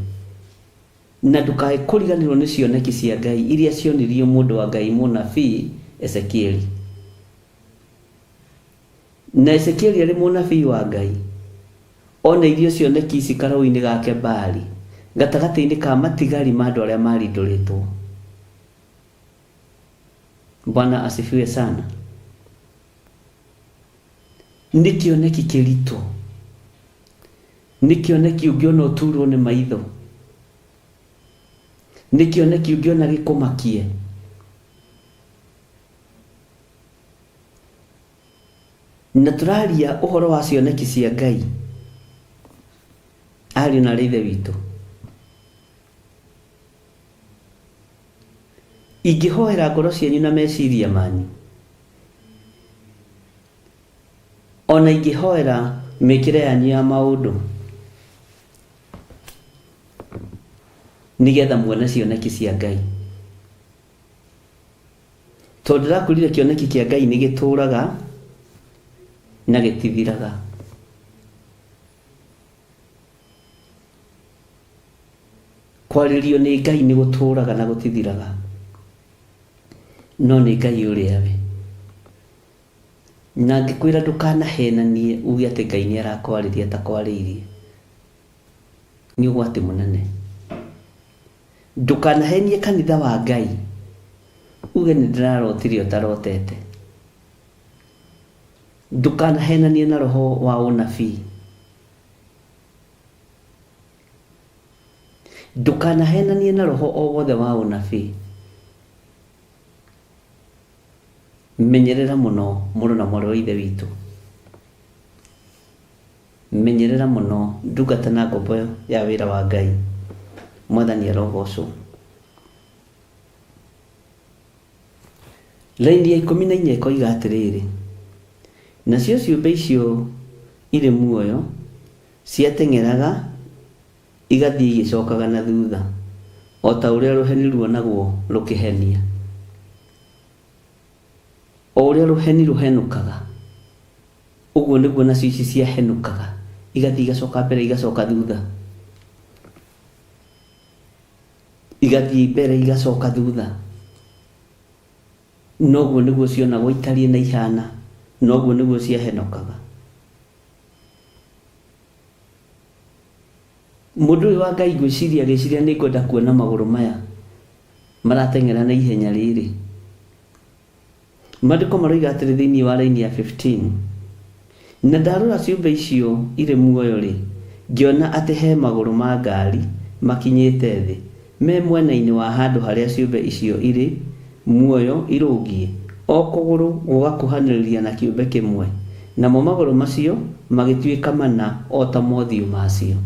Speaker 2: Na ndũkae kũriganĩrwo nĩ cioneki cia Ngai iria cionirio mũndũ wa Ngai mũnabii Ezekieli. Na Ezekieli arĩ mũnabii wa Ngai, oneirio cioneki ici karũũĩ-inĩ ga Kebari, gatagatĩ-inĩ ka matigari ma andũ arĩa maarindũrĩtwo. Bwana asifiwe sana. Nĩ kĩoneki kĩritũ. Nĩ kĩoneki ũngĩona ũturwo nĩ maitho. Nĩ kĩoneki ũngĩona gĩkũmakie. Na tũraria ũhoro wa cioneki cia Ngai, ariũ na arĩ ithe witũ. Ingĩhoera ngoro cianyu na meciria manyu, ona ingĩhoera mĩkĩre yanyu ya maũndũ, nĩgetha muone cioneki cia Ngai. Tondũ ndĩrakwĩrire kĩoneki kĩa Ngai nĩ gĩtũraga na gĩtithiraga. Kwarĩrio nĩ Ngai nĩ gũtũraga na gũtithiraga. No nĩ Ngai ũrĩa we. Na ngĩkwĩra ndũkanahenanie uge atĩ Ngai nĩ arakwarĩria atakwarĩirie. Nĩ ũgwati mũnene. Ndũkanahenie kanitha wa Ngai uge nĩ ndĩrarotire ũtarotete. Ndũkanahenanie na roho wa ũnabii. Ndũkanahenanie na roho o wothe wa ũnabii. Menyerera mũno mũrũ na mwarĩ wa Ithe witũ. Menyerera mũno ndungata na ngombo ya wĩra wa Ngai. Mwathani arogocwo. Raini ya 14 ĩkoiga atĩrĩrĩ, nacio ciũmbe icio irĩ muoyo ciateng'eraga igathiĩ igĩcokaga na thutha, o ta ũrĩa rũheni ruonagwo rũkĩhenia. O ũrĩa rũheni rũhenũkaga, ũguo nĩguo nacio ici ciahenũkaga, igathiĩ igacoka mbere igacoka thutha, igathiĩ mbere igacoka thutha. Noguo nĩguo cionagwo itariĩ na ihana, noguo nĩguo ciahenũkaga. Mũndũ ũyũ wa Ngai ngwĩciria agĩciria nĩ ngwenda kuona magũrũ maya marateng'era na ihenya rĩrĩ. Maandĩko maroiga atĩrĩ thĩinĩ wa raini ya 15, na ndarora ciũmbe icio irĩ muoyo-rĩ, ngĩona atĩ he magũrũ ma ngari makinyĩte thĩ, me mwena-inĩ wa handũ harĩa ciũmbe icio irĩ muoyo irũngiĩ, o kũgũrũ gũgakuhanĩrĩria na kĩũmbe kĩmwe, namo magũrũ macio magĩtuĩka mana o ta mothiũ macio.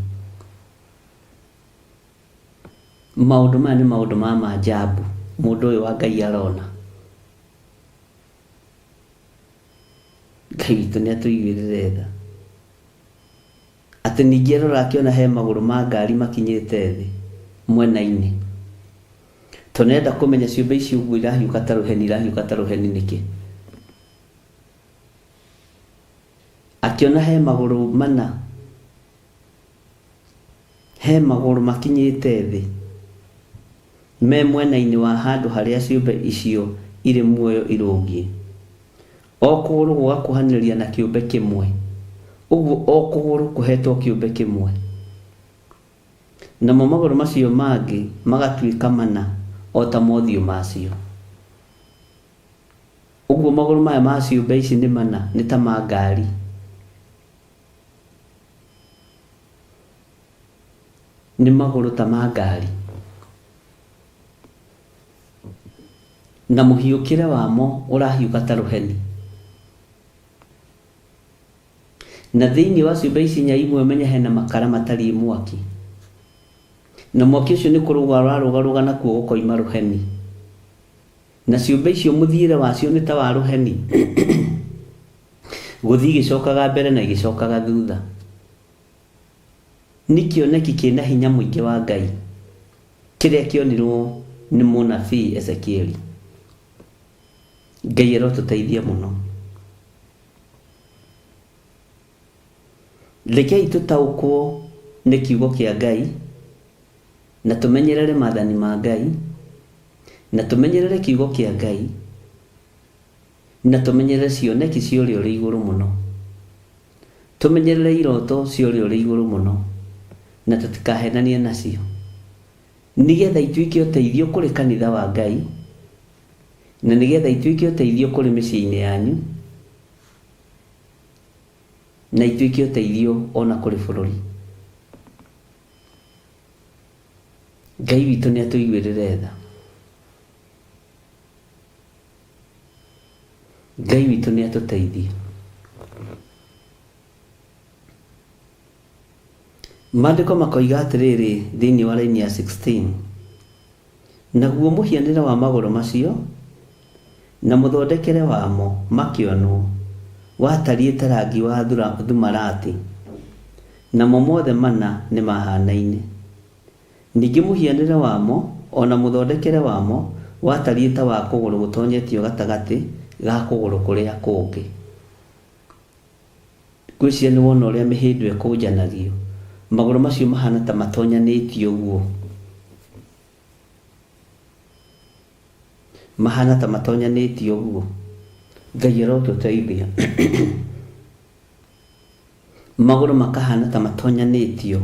Speaker 2: Maũndũ maya nĩ maũndũ ma maajabu mũndũ ũyũ wa Ngai arona. Ngai witũ nĩ atũiguĩrĩre tha. Atĩ ningĩ arora akĩona he magũrũ ma ngari makinyĩte thĩ mwena-inĩ. Tondũ nĩarenda kũmenya ciũmbe icio ũguo irahiũka ta rũheni, irahiũka ta rũheni nĩkĩ. Akĩona he magũrũ mana, he magũrũ makinyĩte thĩ me mwena-inĩ wa handũ harĩa ciũmbe icio irĩ muoyo irũngiĩ. O kũgũrũ gũgakuhanĩrĩria na kĩũmbe kĩmwe. Ũguo o kũgũrũ kũhetwo kĩũmbe kĩmwe. Namo magũrũ macio mangĩ magatuĩka mana o ta mothiũ macio. Ũguo magũrũ maya ma ciũmbe ici nĩ mana, nĩ ta ma ngari. Nĩ magũrũ ta ma ngari. Na mũhiũkĩre wamo ũrahiũka ta rũheni. Na thĩinĩ wa ciũmbe ici inya imwe ũmenye hena makara matariĩ mwaki. Na mwaki ũcio nĩ kũrũga ũrarũgarũga nakuo gũkoima rũheni. Na ciũmbe icio mũthiĩre wacio nĩ ta wa rũheni. Gũthiĩ igĩcokaga mbere na igĩcokaga thutha. Nĩ kĩoneki kĩna hinya mũingĩ wa Ngai kĩrĩa kĩonirwo nĩ mũnabii Ezekieli. Ngai arotũteithia mũno. Rekei tũtaũkwo nĩ kiugo kĩa Ngai na tũmenyerere maathani ma Ngai na tũmenyerere kiugo kĩa Ngai na tũmenyerere cioneki cia ũrĩa ũrĩ igũrũ mũno. Tũmenyerere iroto cia ũrĩa ũrĩ igũrũ mũno na tũtikahenanie nacio, nĩgetha ituĩke ũteithio kũrĩ kanitha wa Ngai na nĩgetha ituĩke ũteithio kũrĩ mĩciĩ-inĩ yanyu na ituĩke ũteithio ona kũrĩ bũrũri. Ngai witũ nĩ atũiguĩrĩre tha. Ngai witũ nĩ atũteithie. Maandĩko makoiga atĩrĩrĩ thĩinĩ wa raini ya 16, naguo mũhianĩre wa magũrũ macio na mũthondekere wamo makĩonwo watariĩ ta rangi wa thumarati, namo mothe mana nĩ mahanaine. Ningĩ mũhianĩre wamo o na mũthondekere wamo watariĩ ta wa kũgũrũ gũtonyetio gatagatĩ ga kũgũrũ kũrĩa kũngĩ. Ngwĩciria nĩ wona ũrĩa mĩhĩndo ĩkũnjanagio. Magũrũ macio mahana ta matonyanĩtio ũguo. Mahana ta matonyanĩtio ũguo. Ngai arotũteithia. Magũrũ makahana ta matonyanĩtio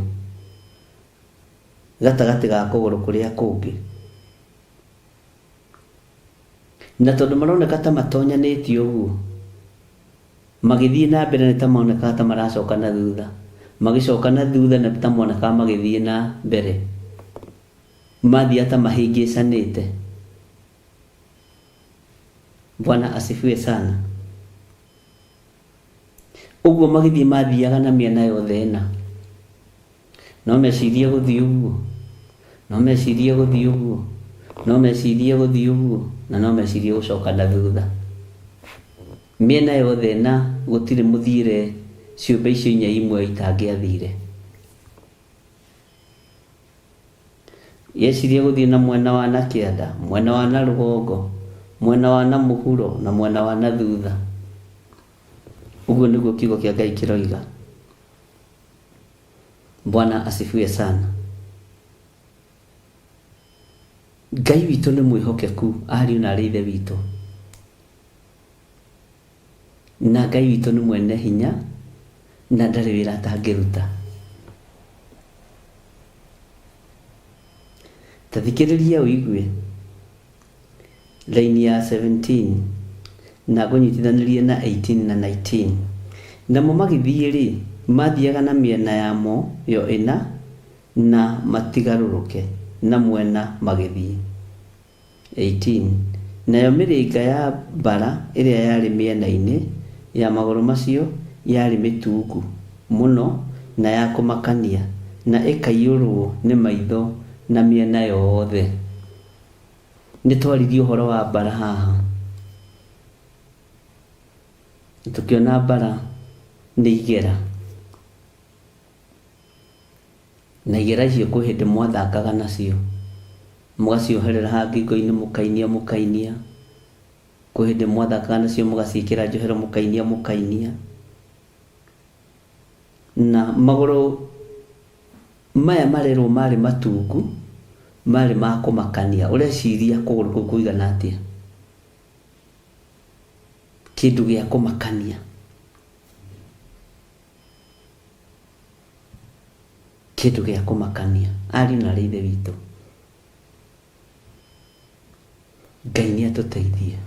Speaker 2: gatagatĩ ga kũgũrũ kũrĩa kũngĩ. Na tondũ maroneka ta matonyanĩtio ũguo, magĩthiĩ na mbere nĩ ta monekaga ta maracoka na thutha, magĩcoka na thutha nĩ ta monekaga magĩthiĩ na mbere. Mathiaga ta mahĩngĩcanĩte. Bwana asifiwe sana. Ũguo magĩthiĩ mathiaga na mĩena yothe ĩna. No mecirie gũthiĩ ũguo, no mecirie gũthiĩ ũguo, no mecirie gũthiĩ ũguo, na no mecirie gũcoka na thutha. Mĩena yothe ĩna gũtirĩ mũthiĩre ciũmbe icio inya imwe itangĩathire. Yeciria gũthiĩ na mwena wa na kĩanda, mwena wa na rũgongo, mwena wa na mũhuro na mwena wa na thutha. Ũguo nĩguo kiugo kĩa Ngai kĩroiga. Bwana asifiwe sana. Ngai witũ nĩ mwĩhokeku ariũ na arĩ ithe witũ. Na Ngai witũ nĩ mwene hinya na ndarĩ wĩra atangĩruta. Ta thikĩrĩria ũigue raini ya 17 na ngũnyitithanĩrie na 18 na 19. Namo magĩthiĩ-rĩ, mathiaga na mĩena yamo yo ĩna na matigarũrũke na mwena magĩthiĩ. 18 Nayo mĩrĩnga ya mbara ĩrĩa yarĩ mĩena-inĩ ya magũrũ macio yarĩ mĩtungu mũno na ya kũmakania, na ĩkaiyũrũo nĩ maitho na mĩena yothe. Nĩ twaririe ũhoro wa mbara haha, na tũkĩona mbara nĩ igera. Na igera icio kwĩ hĩndĩ mwathakaga nacio, mũgacioherera haha ngingo-inĩ mũkainia mũkainia. Kwĩ hĩndĩ mwathakaga nacio mũgaciĩkĩra njohero mũkainia mũkainia. Na magũrũ maya marerwo marĩ matungu, marĩ ma kũmakania. Ũreciria kũgũrũ kũu kũigana atĩa? Kĩndũ gĩa kũmakania. Kĩndũ gĩa kũmakania. Ariũ na arĩ ithe witũ, Ngai nĩ atũteithie.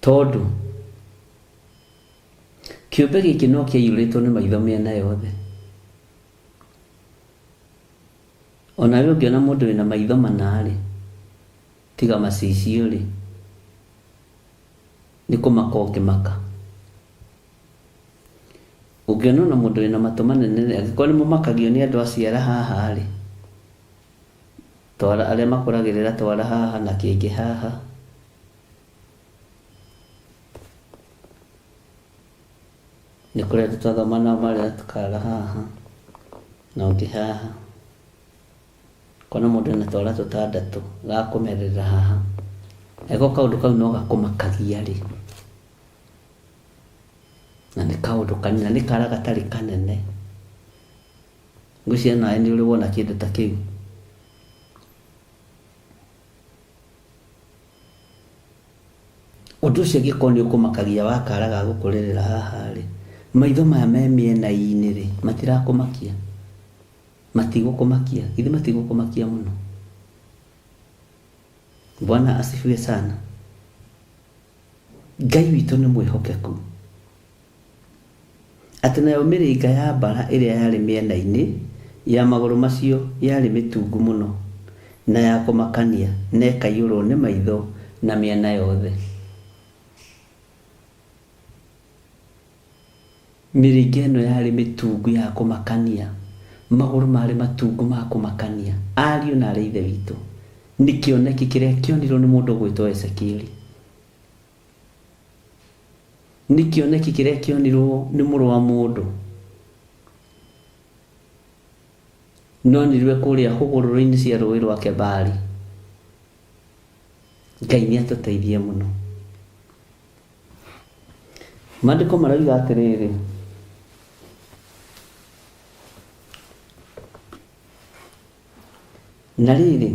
Speaker 2: Tondũ kĩũmbe gĩkĩ no kĩaiyũrĩtwo nĩ maitho mĩena yothe. Onawe ũngĩona mũndũ wĩna maitho mana-rĩ, tiga macicio-rĩ, nĩ kũmaka ũngĩmaka. Ũngĩona ona mũndũ wĩna matũ manene, angĩkorwo nĩ mũmakagio nĩ andũ a ciara haha-rĩ, twara arĩa makũragĩrĩra twara haha na kĩngĩ haha. Nĩ kũrĩ andũ twathoma nao marĩ na tũkara haha na ũngĩ haha. Ũkona mũndũ ena twara tũtandatũ ga kũmerera haha. Angĩkorwo kaũndũ kau no gakũmakagia rĩ, na nĩ kaũndũ kanene, na nĩ kara gatarĩ kanene, ngwĩciria nawe nĩ ũrĩ wona kĩndũ ta kĩu. Ũndũ ũcio angĩkorwo nĩ ũkũmakagia wa kara ga gũkũrĩrĩra haha rĩ, maitho maya me mĩena-inĩ rĩ, matirakũmakia? Matigũkũmakia? Githĩ matigũkũmakia mũno? Bwana asifiwe sana. Ngai witũ nĩ mwĩhokeku. Atĩ nayo mĩrĩnga ya mbara ĩrĩa yarĩ mĩena-inĩ ya magũrũ macio yarĩ mĩtungu mũno, na ya kũmakania, na ĩkaiyũrũo nĩ maitho na mĩena yothe. Mĩrĩnga ĩno yarĩ mĩtungu ya kũmakania, magũrũ marĩ matungu ma kũmakania. Ariũ na aarĩ a Ithe witũ, nĩ kĩoneki kĩrĩa kĩonirwo nĩ mũndũ ũgwĩtwo Ezekieli. Nĩ kĩoneki kĩrĩa kĩonirwo nĩ mũrũ wa mũndũ. Nonirwe kũrĩa hũgũrũrũ-inĩ cia rũĩ rwa Kebari. Ngai nĩ atũteithie mũno. Maandĩko maroiga atĩrĩrĩ, Na rĩrĩ,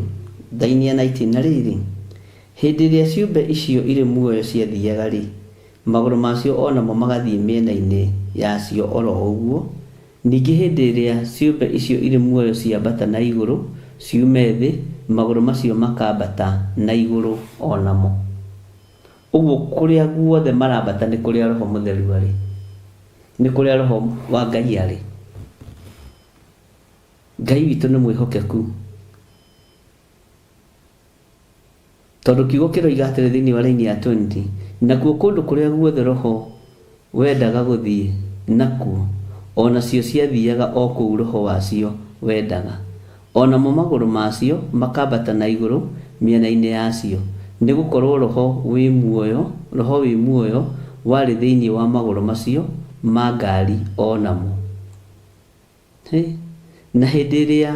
Speaker 2: thaini ya 19, na rĩrĩ, hĩndĩ ĩrĩa ciũmbe icio irĩ muoyo ciathiaga-rĩ, magũrũ macio o namo magathiĩ mĩena-inĩ yacio o ro ũguo, ningĩ hĩndĩ ĩrĩa ciũmbe icio irĩ muoyo ciambata na igũrũ ciume thĩ, magũrũ macio makambata na igũrũ o namo. Ũguo kũrĩa guothe marambata nĩ kũrĩa Roho Mũtheru arĩ, nĩ kũrĩa Roho wa Ngai arĩ. Ngai witũ nĩ mwĩhokeku. Tondũ kiugo kĩroiga atĩrĩ thĩinĩ wa raini ya 20, nakuo kũndũ kũrĩa guothe roho wendaga gũthiĩ nakuo, o nacio ciathiaga o kũu roho wacio wendaga. O namo magũrũ macio makambata na igũrũ mĩena-inĩ yacio, nĩ gũkorũo roho wĩ muoyo, roho wĩ muoyo warĩ thĩinĩ wa magũrũ macio ma ngari o namo. Hĩ! Na hĩndĩ ĩrĩa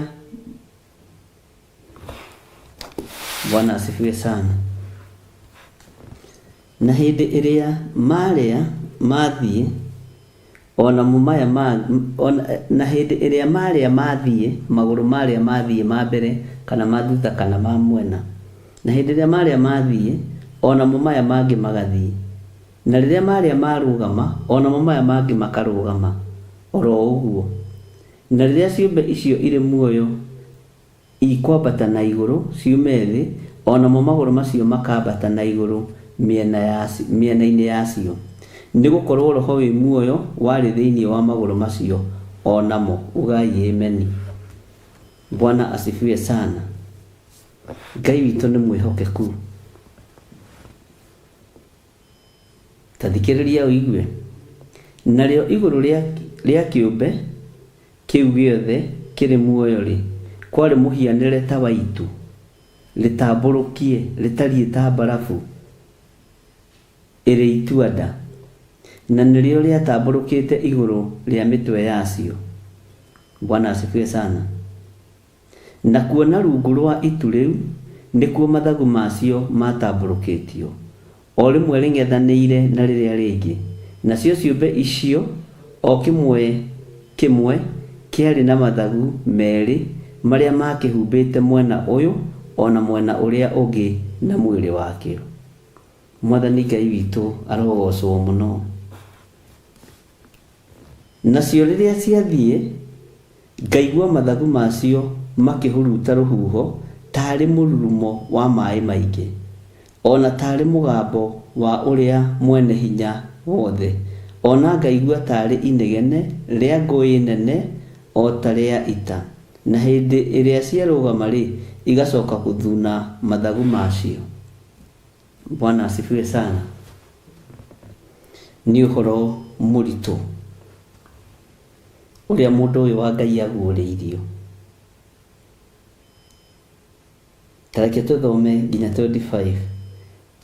Speaker 2: Bwana asifiwe sana. Na hĩndĩ ĩrĩa marĩa mathiĩ, o namo maya ma, ona, na hĩndĩ ĩrĩa marĩa mathiĩ, magũrũ marĩa mathiĩ ma mbere kana ma thutha kana ma mwena. Na hĩndĩ ĩrĩa marĩa mathiĩ, o namo maya mangĩ magathiĩ. Na rĩrĩa marĩa marũgama, o namo maya mangĩ makarũgama oro ũguo. Na rĩrĩa ciũmbe icio irĩ muoyo ikwambata na igũrũ ciume thĩ, o namo magũrũ macio makambata na igũrũ mĩena-inĩ yacio, nĩ gũkorũo roho wĩ muoyo warĩ thĩinĩ wa magũrũ macio o namo. Ugai ameni. Bwana asifiwe sana. Ngai witũ nĩ mwĩhokeku. Ta thikĩrĩria ũigue. Narĩo igũrũ rĩa kĩũmbe kĩu gĩothe kĩrĩ muoyo-rĩ, kwarĩ mũhianĩre ta wa itu rĩtambũrũkie rĩtariĩ ta mbarabu ĩrĩ itua-nda, na nĩrĩo rĩatambũrũkĩte igũrũ rĩa mĩtwe yacio. Bwana asifiwe sana. Nakuo na rungu rwa itu rĩu nĩkuo mathagu macio maatambũrũkĩtio, o rĩmwe rĩng'ethanĩire na rĩrĩa rĩngĩ, nacio ciũmbe icio o kĩmwe kĩmwe kĩarĩ na mathagu merĩ marĩa maakĩhumbĩte mwena ũyũ o na mwena ũrĩa ũngĩ na mwĩrĩ wakĩo. Mwathani Ngai witũ arogocwo mũno. Nacio rĩrĩa ciathiĩ, ngaigua mathagu macio makĩhuruta rũhuho taarĩ mũrurumo wa maĩ maingĩ, o na taarĩ mũgambo wa Ũrĩa Mwene-Hinya-Wothe, o na ngaigua taarĩ inegene rĩa ngũĩ nene o ta rĩa ita. Na hĩndĩ ĩrĩa ciarũgama-rĩ, igacoka gũthuna mathagu macio. Bwana asifiwe sana. Nĩ ũhoro mũritũ ũrĩa mũndũ ũyũ wa Ngai aguũrĩirio. Ta reke tũthome nginya 25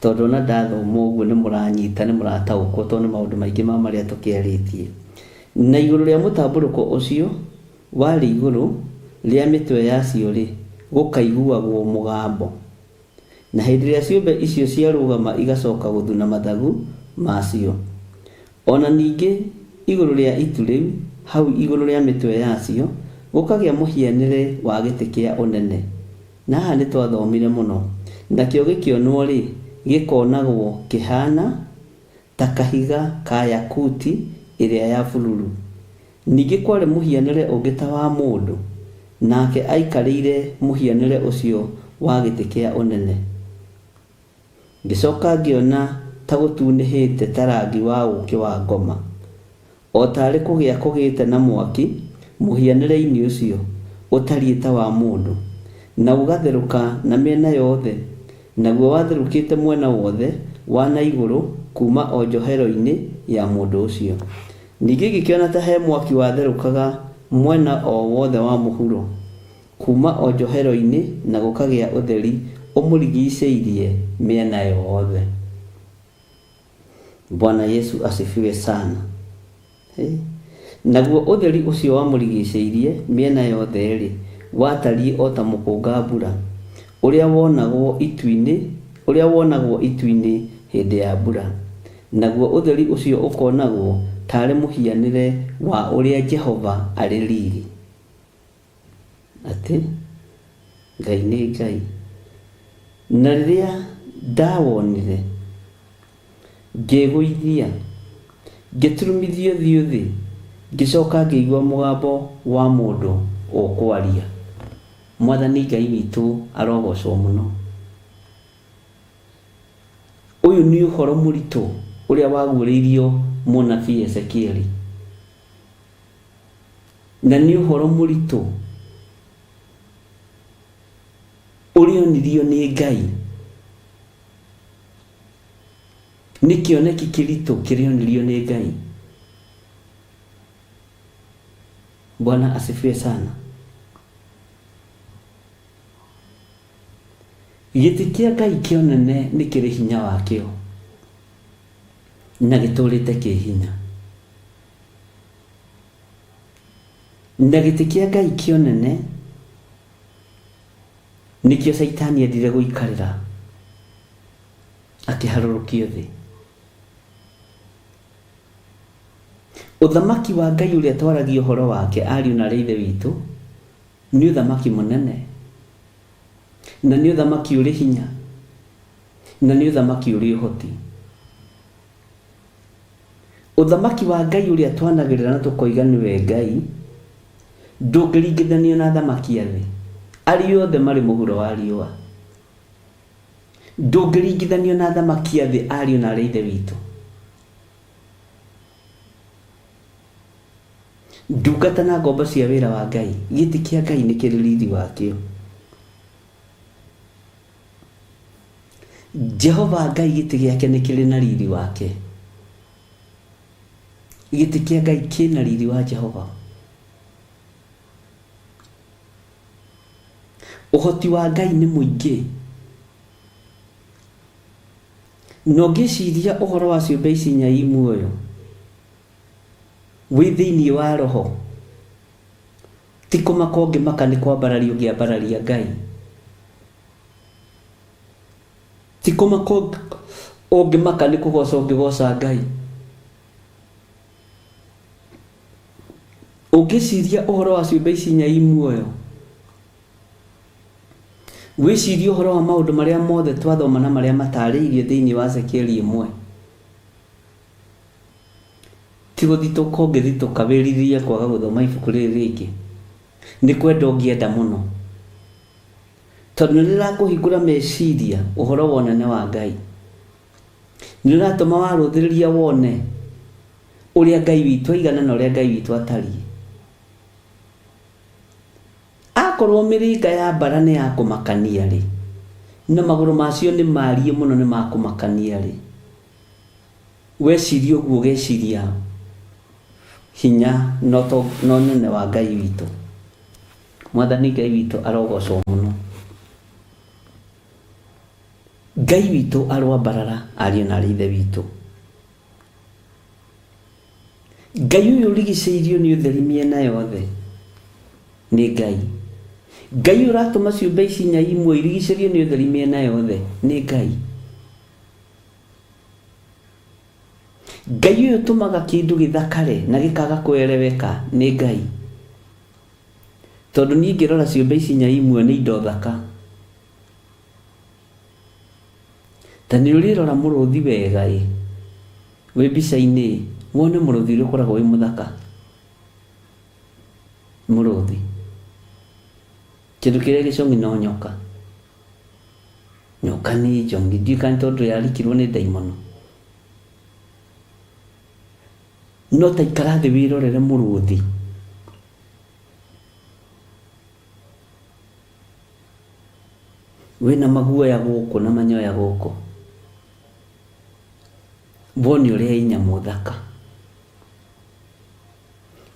Speaker 2: tondũ ona ndathoma ũguo nĩ mũranyita nĩ mũrataũkwo tondũ nĩ maũndũ maingĩ ma marĩa tũkĩarĩtie. Na igũrũ rĩa mũtambũrũko ũcio warĩ igũrũ rĩa mĩtwe yacio-rĩ, gũkaiguagwo mũgambo. Na hĩndĩ ĩrĩa ciũmbe icio ciarũgama igacoka gũthuna mathagu macio. O na ningĩ igũrũ rĩa itu rĩu, hau igũrũ rĩa mĩtwe yacio, gũkagĩa mũhianĩre wa gĩtĩ kĩa ũnene. Na haha nĩtwathomire mũno. Nakĩo gĩkĩonwo-rĩ, gĩkonagwo kĩhaana ta kahiga ka yakuti ĩrĩa ya bururu. Ningĩ kwarĩ mũhianĩre ũngĩ ta wa mũndũ, nake aikarĩire mũhianĩre ũcio wa gĩtĩ kĩa ũnene. Ngĩcoka ngĩona ta gũtunĩhĩte ta rangi wa ũũkĩ wa ngoma, o taarĩ kũgĩa kũgĩte na mwaki mũhianĩre-inĩ ũcio ũtariĩ ta wa mũndũ, na ũgatherũka na mĩena yothe, naguo watherũkĩte mwena wothe wa na igũrũ kuuma o njohero-inĩ ya mũndũ ũcio. Ningĩ ngĩkĩona ta he mwaki watherũkaga mwena o wothe wa mũhuro, kuuma o njohero-inĩ na gũkagĩa ũtheri ũmũrigicĩirie mĩena yothe. Bwana Yesu asifiwe sana. Hey. Naguo ũtheri ũcio wamũrigicĩirie mĩena yothe-rĩ, watariĩ o ta mũkũnga-mbura ũrĩa wonagwo itu-inĩ, ũrĩa wonagwo itu-inĩ hĩndĩ ya mbura. Naguo ũtheri ũcio ũkonagwo taarĩ mũhianĩre wa ũrĩa Jehova arĩ riri. Atĩ Ngai nĩ Ngai. Na rĩrĩa ndawonire, ngĩĩgũithia, ngĩturumithia ũthiũ thĩ, ngĩcoka ngĩigua mũgambo wa mũndũ ũkwaria. Mwathani Ngai witũ arogocwo mũno. Ũyũ nĩ ũhoro mũritũ ũrĩa waguũrĩirio mũnabii Ezekieli. Na nĩ ũhoro mũritũ ũrĩa onirio nĩ Ngai. Nĩ kĩoneki kĩritũ kĩrĩonirio nĩ Ngai. Bwana asifiwe sana. Gĩtĩ kĩa Ngai kĩa ũnene nĩ kĩrĩ hinya wakĩo na gĩtũrĩte kĩ hinya. Na gĩtĩ kĩa Ngai kĩa ũnene nĩkĩo Caitani endire gũikarĩra akĩharũrũkio thĩ. Ũthamaki wa Ngai ũrĩa twaragia ũhoro wake ariũ na arĩ ithe witũ nĩ ũthamaki mũnene na nĩ ũthamaki ũrĩ hinya na nĩ ũthamaki ũrĩ ũhoti. Ũthamaki wa Ngai ũrĩa twanagĩrĩra na tũkoiga nĩwe Ngai ndũngĩringithanio na athamaki a thĩ arĩa othe marĩ mũhuro wa riũa. Ndũngĩringithanio na athamaki a thĩ ariũ na arĩ ithe witũ. Ndungata na ngombo cia wĩra wa Ngai, gĩtĩ kĩa Ngai nĩ kĩrĩ riri wakĩo. Jehova Ngai gĩtĩ gĩake nĩ kĩrĩ na riri wake. Gĩtĩ kĩa Ngai kĩna riri wa Jehova. Ũhoti wa Ngai nĩ mũingĩ. Na ũngĩciria ũhoro wa ciũmbe ici inya i muoyo wĩ thĩinĩ wa roho, ti kũmaka ũngĩmaka nĩ kwambararia ũngĩambararia Ngai. Ti kũmaka ũngĩmaka nĩ kũgoca ũngĩgoca Ngai. Ũngĩciria ũhoro wa ciũmbe ici inya i muoyo, wĩcirie ũhoro wa maũndũ marĩa mothe twathoma na marĩa matarĩirio thĩinĩ wa Ezekieli ĩmwe. Ti gũthitũka ũngĩthitũka wĩrirĩrie kwaga gũthoma ibuku rĩrĩ rĩngĩ. Nĩ kwenda ũngĩenda mũno. Tondũ nĩ rĩrakũhingũra meciria ũhoro wa ũnene wa Ngai. Nĩ rĩratũma warũthĩrĩria wone ũrĩa Ngai witũ aigana na ũrĩa Ngai witũ atariĩ. Akorwo mĩrĩnga ya mbara nĩ ya kũmakania rĩ, na magũrũ macio nĩ mariĩ mũno nĩ ma kũmakania rĩ, weciria ũguo ũgeciria hinya na ũnene wa Ngai witũ. Mwathani Ngai witũ arogocwo mũno. Ngai witũ aroambarara ariũ na arĩ ithe witũ. Ngai ũyũ ũrigicĩirio nĩ ũtheri mĩena yothe nĩ Ngai. Ngai ũyũ ũratũma ciũmbe ici inya imwe irigicĩrio nĩ ũtheri mĩena yothe nĩ Ngai. Ngai ũyũ ũtũmaga kĩndũ gĩthakare na gĩkaga kwereweka nĩ Ngai. Tondũ niĩ ngĩrora ciũmbe ici inya imwe nĩ indo thaka. Ta nĩ ũrĩrora mũrũthi wega ĩ, wĩ mbica-inĩ ĩ, wone mũrũthi ũrĩa ũkoragwo wĩ mũthaka. Mũrũthi. Kĩndũ kĩrĩa gĩcong'i no nyoka. Nyoka nĩ njong'i, ndiũĩ kana nĩ tondũ yarikirwo nĩ ndaimono. No ta ikara thĩ wĩrorere mũrũthi. Wĩna maguoya gũkũ na manyoya gũkũ. Wone ũrĩa ĩ nyamũ thaka.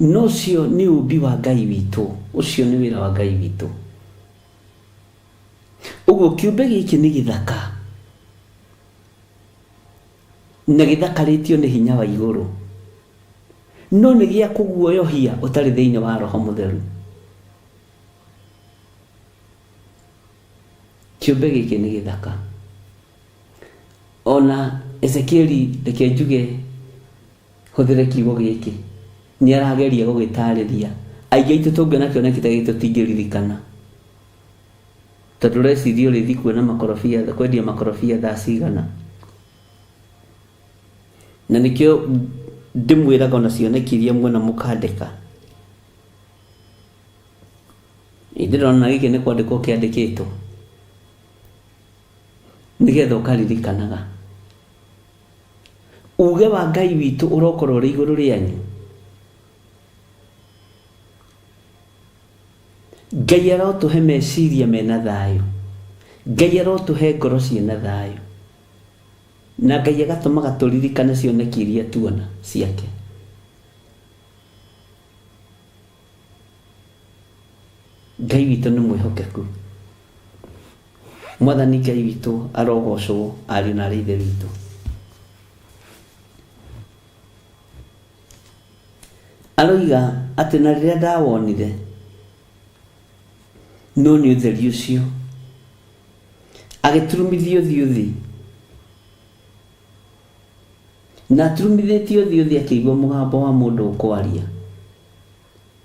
Speaker 2: No ũcio nĩ ũmbi wa Ngai witũ, ũcio nĩ wĩra wa Ngai witũ. Ũguo kĩũmbe gĩkĩ nĩ gĩthaka na gĩthakarĩtio nĩ hinya wa igũrũ, no nĩ gĩa kũguoyohia ũtarĩ thĩinĩ wa Roho Mũtheru. Kĩũmbe gĩkĩ nĩ gĩthaka. Ona Ezekieli reke njuge hũthĩre kiugo gĩkĩ, nĩ arageria gũgĩtarĩria. Aingĩ aitũ tũngĩona kĩoneki ta gĩkĩ tũtingĩririkana. Tondũ ũreciria ũrĩthiĩ kuona makorobia, kwendia makorobia thaa cigana. Na nĩkĩo ndĩmwĩraga ona cioneki iria muona mũkandĩka. Ndĩrona gĩkĩ nĩ kwandĩkwo kĩandĩkĩtwo nĩgetha ũkaririkanaga. Uge wa Ngai witũ ũrokorwo ũrĩ igũrũ rĩanyu. Ngai arotũhe meciria mena thayũ. Ngai arotũhe ngoro ciĩna thayũ. Na Ngai agatũmaga tũririkane cioneki iria tuona ciake. Ngai witũ nĩ mwĩhokeku. Mwathani Ngai witũ arogocwo ariũ na arĩ ithe witũ. Aroiga atĩ na rĩrĩa ndawonire no nĩ ũtheri ũcio, agĩturumithia ũthiũ thĩ, na aturumithĩtie ũthiũ thĩ akĩigua mũgambo wa mũndũ ũkwaria.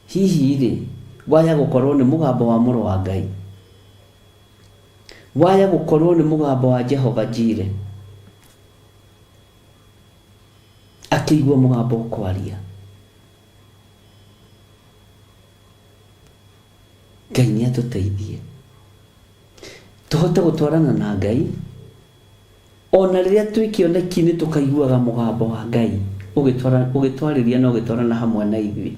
Speaker 2: Hihi-rĩ, waya gũkorwo nĩ mũgambo wa Mũrũ wa Ngai? Waya gũkorwo nĩ mũgambo wa Jehova Jire? Akĩigua mũgambo ũkwaria. Ngai nĩ atũteithie tũhote gũtwarana na Ngai ona rĩrĩa twĩ kĩoneki-inĩ tũkaiguaga mũgambo wa Ngai ũgĩtwarĩria na ũgĩtwarana hamwe na ithuĩ.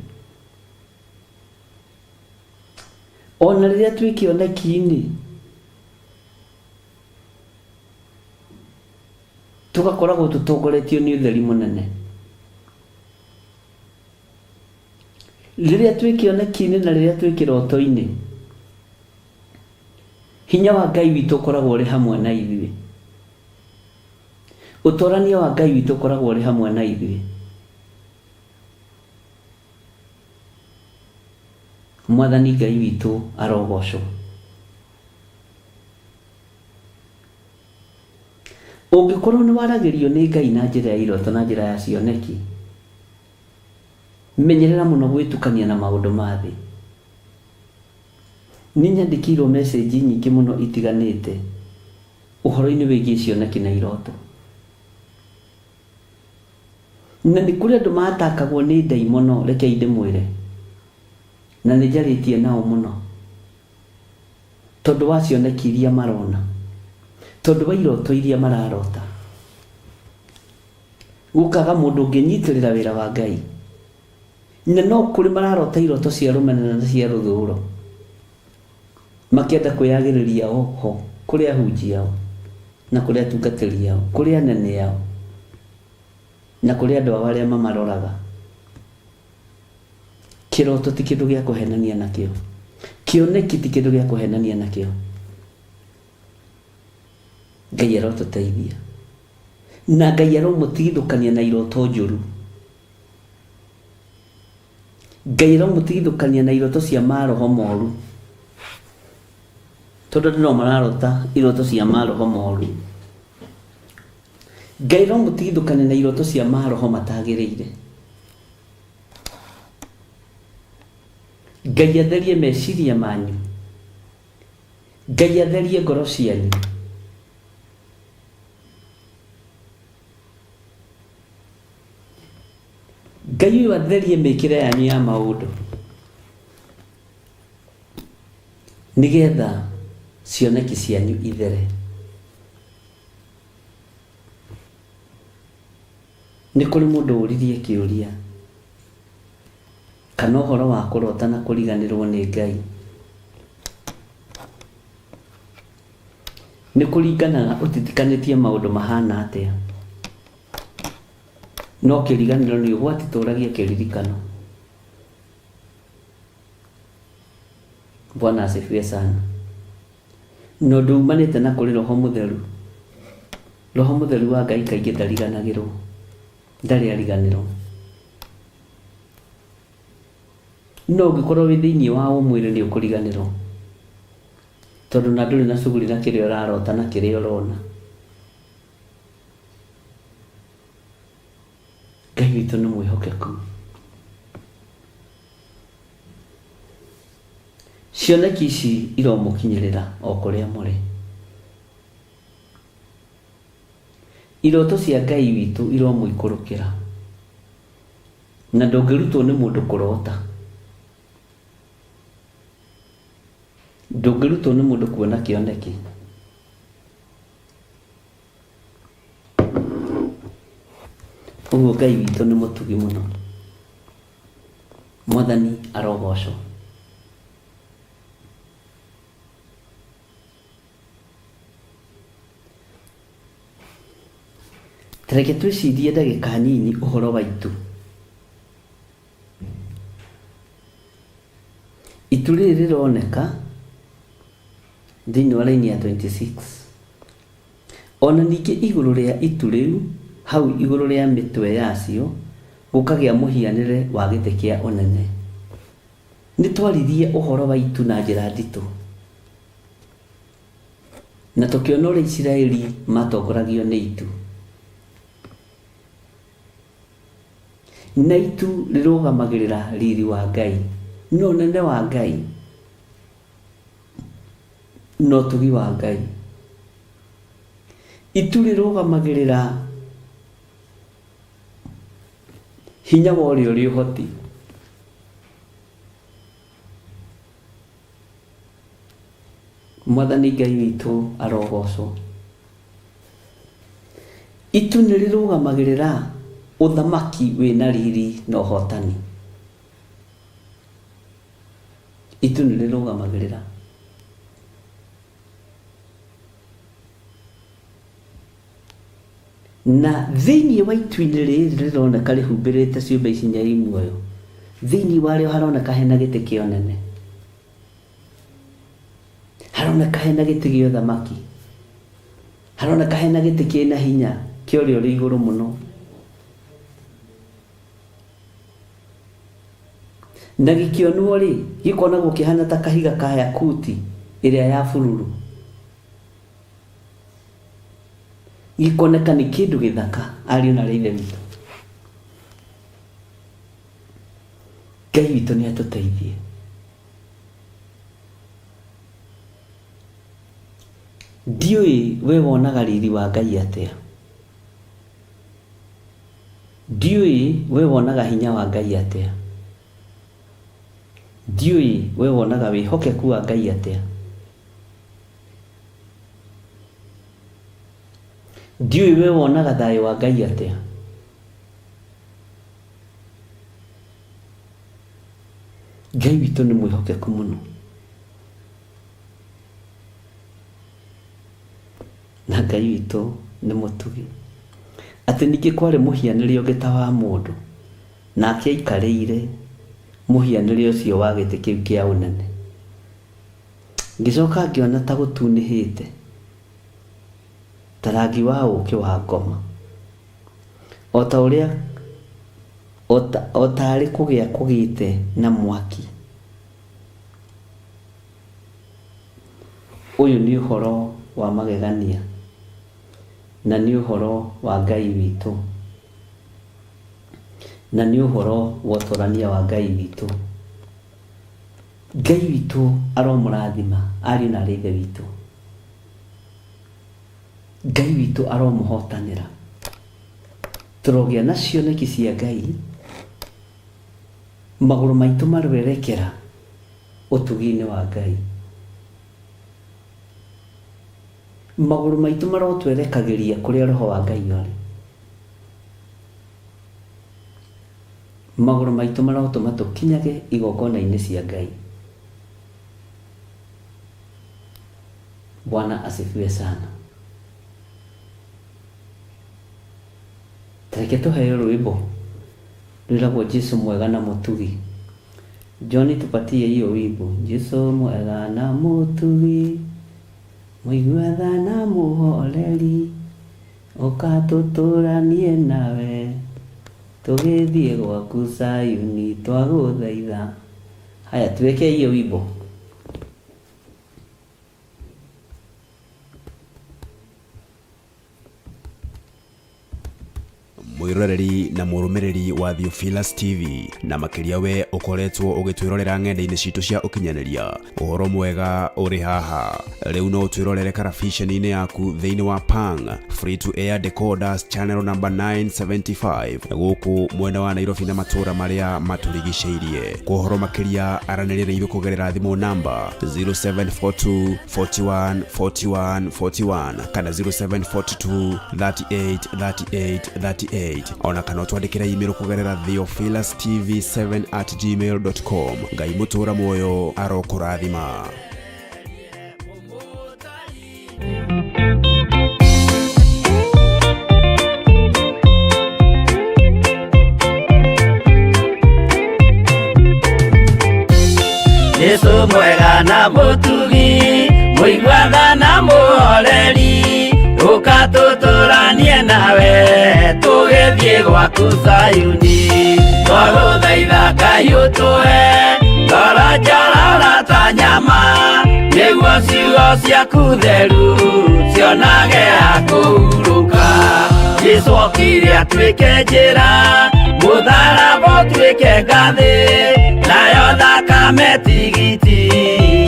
Speaker 2: Ona rĩrĩa twĩ kĩoneki-inĩ tũgakoragwo tũtongoretio nĩ ũtheri mũnene. Rĩrĩa twĩ kĩoneki-inĩ na rĩrĩa twĩ kĩroto-inĩ, hinya wa Ngai witũ ũkoragwo ũrĩ hamwe na ithuĩ. Ũtwarania wa Ngai witũ ũkoragwo ũrĩ hamwe na ithuĩ. Mwathani Ngai witũ arogocwo. Ũngĩkorwo nĩ waragĩrio nĩ Ngai na njĩra ya iroto na njĩra ya cioneki, menyerera mũno gwĩtukania na maũndũ ma thĩ. Nĩ nyandĩkĩirwo message nyingĩ mũno itiganĩte ũhoro-inĩ wĩgiĩ cioneki na iroto. Na nĩ kũrĩ andũ matakagwo nĩ ndaimono, rekei ndĩmwĩre. Na nĩ njarĩtie nao mũno. Tondũ wa cioneki iria marona. Tondũ wa iroto iria mararota. Gũkaga mũndũ ũngĩnyitĩrĩra wĩra wa Ngai. Na no kũrĩ mararota iroto cia rũmena na cia rũthũro. Makĩenda kwĩyagĩrĩria o ho kũrĩ ahunjia ao na kũrĩ atungatĩri ao, kũrĩ anene ao na kũrĩ andũ ao arĩa mamaroraga. Kĩroto ti kĩndũ gĩa kũhenania nakĩo. Kĩoneki ti kĩndũ gĩa kũhenania nakĩo. Ngai arotũteithia. Na Ngai aromũtigithũkania na iroto njũru. Ngai aromũtigithũkania na iroto cia maroho moru. Tondũ andũ no mararota iroto cia maroho moru. Ngai aromũtigithũkania na iroto cia maroho matagĩrĩire. Ngai atherie meciria manyu. Ngai atherie ngoro cianyu. Ngai ũyũ atherie mĩkĩre yanyu ya maũndũ nĩgetha cioneki cianyu ithere. Nĩ kũrĩ mũndũ ũririe kĩũria kana ũhoro wa kũrota na kũriganĩrwo nĩ Ngai nĩ kũringanaga ũtitikanĩtie maũndũ mahana atĩa. No kĩriganĩro nĩ ũgwati tũragia kĩririkano. Bwana asifiwe sana. Na ũndũ umanĩte na kũrĩ Roho Mũtheru. Roho Mũtheru wa Ngai kaingĩ ndariganagĩrwo. Ndarĩ ariganĩrwo. No ũngĩkorwo wĩ thĩinĩ wa ũmwĩrĩ nĩ ũkũriganĩrwo. Tondũ na ndũrĩ na cuguri na kĩrĩa ũrarota na kĩrĩa ũrona. Ngai witũ nĩ mwĩhokeku. Cioneki ici iromũkinyĩrĩra o kũrĩa mũrĩ. Iroto cia Ngai witũ iromũikũrũkĩra. Na ndũngĩrutwo nĩ mũndũ kũrota. Ndũngĩrutwo nĩ mũndũ kuona kĩoneki. Ũguo Ngai witũ nĩ mũtugi mũno. Mwathani arogocwo. Ta reke twĩcirie ndagĩka nyinyi ũhoro wa itu. Itu rĩrĩ rĩroneka thĩinĩ wa raini ya 26. Ona ningĩ igũrũ rĩa itu rĩu, hau igũrũ rĩa mĩtwe yacio, gũkagĩa mũhianĩre wa gĩtĩ kĩa ũnene. Nĩ twaririe ũhoro wa itu na njĩra nditũ, na tũkĩona ũrĩa Isiraeli matongoragio nĩ itu. Na itu rĩrũgamagĩrĩra riri wa Ngai, na ũnene wa Ngai, na ũtugi wa Ngai. Itu rĩrũgamagĩrĩra hinya wa ũrĩa ũrĩ ũhoti. Mwathani Ngai witũ arogocwo. Itu nĩ rĩrũgamagĩrĩra ũthamaki wĩna riri na ũhotani. Itu nĩ rĩrũgamagĩrĩra. Na thĩinĩ wa itu-inĩ rĩrĩ rĩroneka rĩhumbĩrĩte ciũmbe ici inya i muoyo, thĩinĩ warĩo haroneka hena gĩtĩ kĩa ũnene, haroneka hena gĩtĩ gĩa ũthamaki, haroneka hena gĩtĩ kĩna hinya kĩa ũrĩa ũrĩ igũrũ mũno. Na gĩkĩonwo rĩ, gĩkonagwo kĩhana ta kahiga ka yakuti ĩrĩa ya bururu. Gĩkoneka nĩ kĩndũ gĩthaka, ariũ na aarĩ a Ithe witũ. Ngai witũ nĩ atũteithie. Ndiũĩ we wonaga riri wa Ngai atĩa. Ndiũĩ we wonaga hinya wa Ngai atĩa. Ndiũĩ we wonaga wĩhokeku wa Ngai atĩa. Ndiũĩ we wonaga thayũ wa Ngai atĩa. Ngai witũ nĩ mwĩhokeku mũno. Na Ngai witũ nĩ mũtugi. Atĩ ningĩ kwarĩ mũhianĩre ũngĩ ta wa mũndũ, nake aikarĩire mũhianĩre ũcio wa gĩtĩ kĩu kĩa ũnene. Ngĩcoka ngĩona ta gũtunĩhĩte, ta rangi wa ũũkĩ wa ngoma, o ta ũrĩa o taarĩ kũgĩa kũgĩte na mwaki. Ũyũ nĩ ũhoro wa magegania, na nĩ ũhoro wa Ngai witũ, na nĩ ũhoro wa ũtũrania wa Ngai witũ. Ngai witũ aromũrathima ariũ na aarĩ a Ithe witũ. Ngai witũ aromũhotanĩra. Tũrogĩa na cioneki cia Ngai, magũrũ maitũ maroerekera ũtugi-inĩ wa Ngai. Magũrũ maitũ marotwerekagĩria kũrĩa Roho wa Ngai ũrĩ. Magũrũ maitũ marotũma tũkinyage igongona-inĩ cia Ngai. Bwana asifiwe sana. Reke tũheo rwĩmbo rwĩragwo Jesu mwega na mũtugi. John tupatie hiyo wimbo. Jesu mwega na mũtugi, mũigua tha na mũhoreri, ũka tũtũranie nawe, tũgĩthiĩ gwaku Sayuni twagũthaitha. Haya, tuwekee hiyo wimbo.
Speaker 3: Mwiroreri na mũrũmĩrĩri wa Theophilus TV na makĩria we ũkoretwo ũgĩtwĩrorera ng'enda-inĩ citũ cia ũkinyanĩria, ũhoro mwega ũrĩ haha. Rĩu no ũtwĩrorere karabiceni-inĩ yaku thĩinĩ wa Pang Free to Air Decoders channel number 975 gũkũ mwena wa Nairobi na matũũra marĩa matũrigicĩirie. Kwa ũhoro makĩria aranĩria na ithuĩ kũgerera thimũ namba 0742 41 41 41 kana 0742 38 38 38 ona kana ũtwandĩkĩre email kũgerera theophilustv7@gmail.com. Ngai mũtũra muoyo arokũrathima.
Speaker 4: Jesu mwega na mũtugi, mũiguatha na mũhoreri, ũka tũtũranie nawe tũgĩthiĩ gwaku Zayuni. Twagũthaitha Ngai ũtũhe ngoro njororo ta nyama, nĩguo ciugo ciaku theru cionage ha kũhurũka. Jesu okire atuĩke njĩra, mũtharaba ũtuĩke ngathĩ, nayo thakame tigiti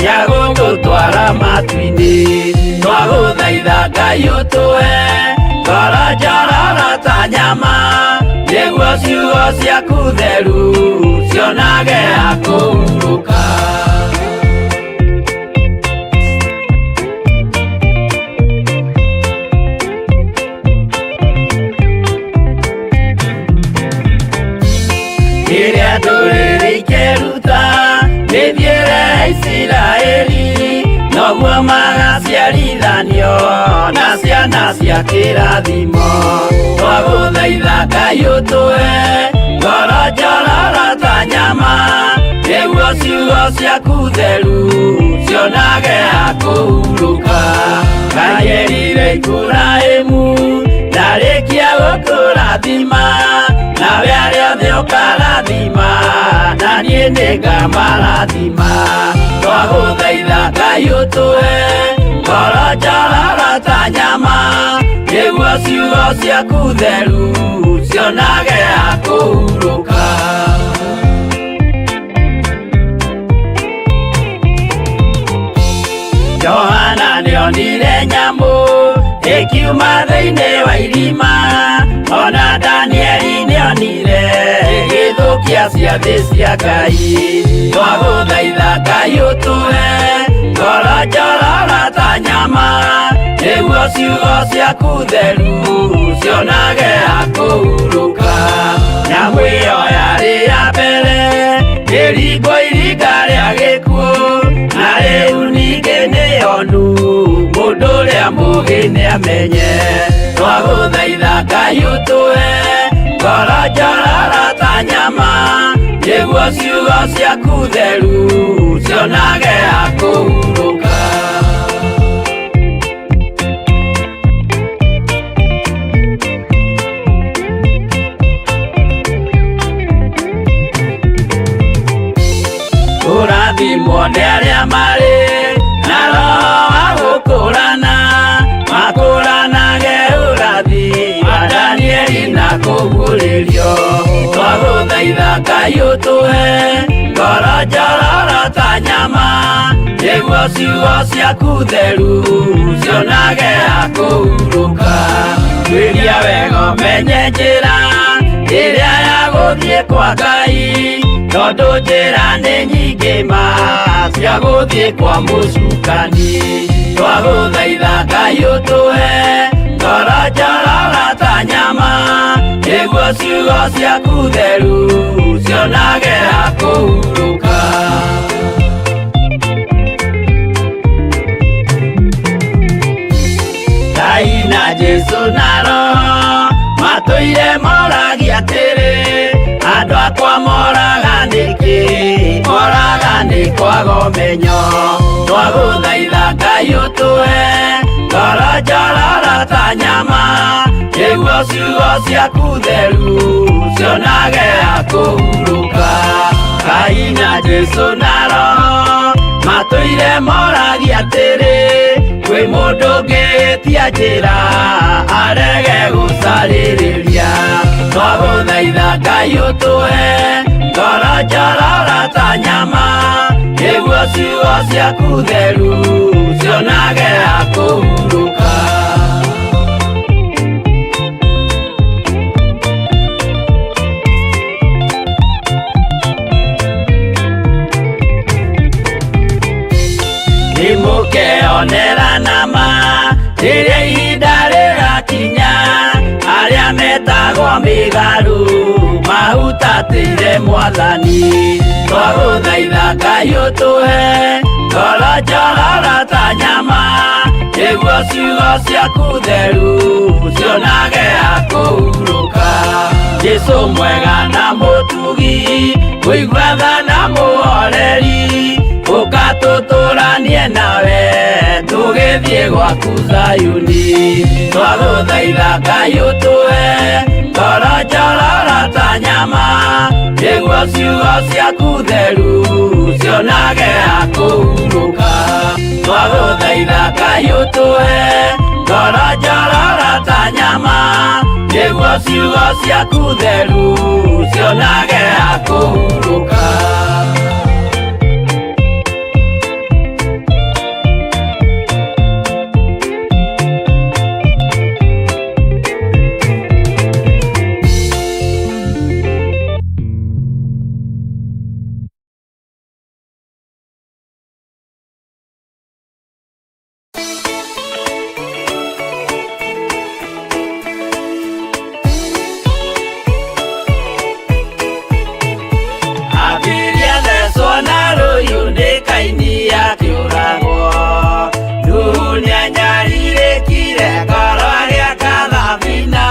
Speaker 4: ya gũgũtwara matu-inĩ. Twagũthaitha Ngai ũtũhe ngoro njororo ta nyama, nĩguo ciugo ciaku theru cionage ha kũhurũka. Rĩrĩa ndũrĩrĩ ikeruta mĩthiĩre ya Isiraeli, noguo magaciarithanio na ciana cia kĩrathimo. Twagũthaitha Ngai ũtũhe ngoro njororo ta nyama, nĩguo ciugo ciaku theru cionage ha kũhurũka. Ngai erire Iburahĩmu ndarĩkia gũkũrathima, nawe arĩa othe ũkarathima, na niĩ nĩngamarathima. Twagũthaitha Ngai ũtũhe ngoro njororo ta nyama, nĩguo ciugo ciaku theru cionage ha kũhurũka. Johana nĩonire nyamũ ĩkiuma thĩinĩ wa irima, ona Danieli nĩonire ĩgĩthũkia ciathĩ cia Ngai. Twagũthaitha Ngai ũtũhe ngoro njororo ta nyama, nĩguo ciugo ciaku theru cionage ha kũhurũka. Nyamũ ĩyo yarĩ ya mbere ĩringwo iringa rĩa gĩkuũ, na rĩu ningĩ nĩyonu mũndũ ũrĩa mũũgĩ nĩamenye. Twagũthaitha Ngai ũtũhe ngoro njororo ta nyama, nĩguo ciugo ciaku theru cionage ha kũhurũka. Kũrathimwo nĩ arĩa marĩ na roho wa gũkũrana, makũranage ũrathi wa Danieli na kũguũrĩrio. Twagũthaitha Ngai ũtũhe ngoro njororo ta nyama, nĩguo ciugo ciaku theru cionage ha kũhurũka. Tuĩria wega ũmenye njĩra ĩrĩa ya gũthiĩ kwa Ngai, tondũ njĩra nĩ nyingĩ ma cia gũthiĩ kwa mũcukani. Twagũthaitha Ngai ũtũhe ngoro njororo ta nyama, nĩguo ciugo ciaku theru cionage ha kũhurũka. Ngai na Jesu na Roho matũire moragia atĩrĩ, andũ akwa moraga nĩkĩ? Moraga nĩ kwaga ũmenyo. Twagũthaitha Ngai ũtũhe ngoro njororo ta nyama, nĩguo ciugo ciaku theru cionage ha kũhurũka. Ngai na Jesu na Roho matũire moragia atĩrĩ, kwĩ mũndũ ũngĩtia njĩra arege gũcarĩrĩria. Twagũthaitha Ngai ũtũhe ngoro njororo ta nyama, nĩguo ciugo ciaku theru cionage ha kũhurũka. Nĩmũkeonera nama rĩrĩa ihinda rĩgakinya, arĩa metagwo mĩgarũ mahutatĩire Mwathani. Twagũthaitha Ngai ũtũhe ngoro njororo ta nyama, nĩguo ciugo ciaku theru cionage ha kũhurũka. Jesu mwega na mũtugi, mũiguatha na mũhoreri,
Speaker 5: Tũtũranie nawe tũgĩthiĩ gwaku Zayuni. Twagũthaitha Ngai ũtũhe ngoro njororo ta nyama, nĩguo ciugo ciaku theru cionage ha kũhurũka. Twagũthaitha Ngai ũtũhe ngoro njororo ta nyama, nĩguo ciugo ciaku theru cionage ha kũhurũka. Abiria thecwo na rũhiũ nĩ Kaini akĩũragwo. Nuhu nĩanyarirĩkire ngoro agĩaka thabina,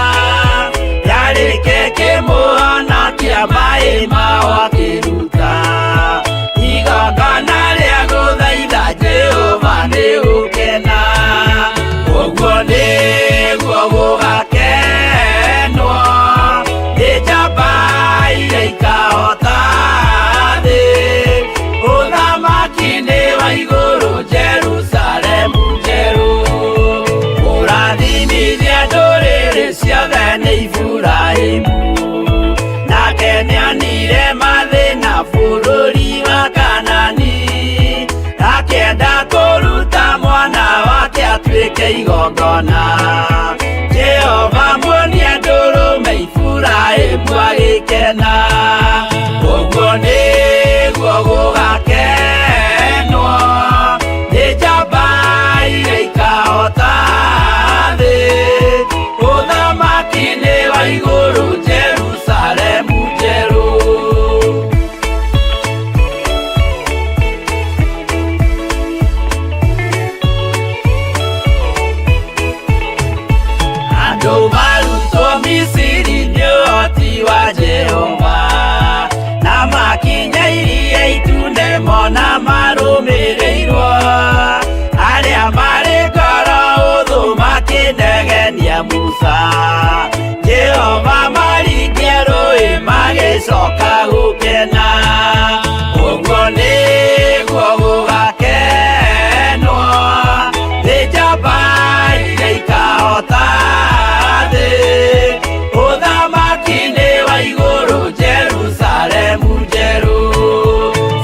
Speaker 5: yarĩke kĩmũhonokia maĩ mao akĩruta. Igongona rĩa gũthaitha Jehova nĩ gũkena, ũguo nĩguo gũgakenwo nĩ njamba iria ikahota thĩ. Ũthamaki-inĩ wa igũrũ Jerusalemu njerũ, kũrathimithia ndũrĩrĩ ciothe nĩ Iburahĩmu. Nake nĩonire mathĩna bũrũri wa Kanani, akĩenda kũruta mwana wake atuĩke igongona. Jehova muonie ndũrũme Iburahĩmu agĩkena, ũguo nĩguo gũgakenwo nĩ njamba iria ikahota thĩ. Ũthamaki-inĩ wa igũrũ Jerusalemu njerũ. Andũ marutwo Misiri nĩ ũhoti wa Jehova, na makinya iria itune mona marũmĩrĩirwo. Arĩa marĩ ngoro hũthũ makĩnegenia Musa, Jehova maringie rũĩ magĩcoka gũkena. Ũguo nĩguo gũgakenwo nĩ njamba iria ikahota thĩ. Ũthamaki-inĩ wa igũrũ Jerusalemu njerũ,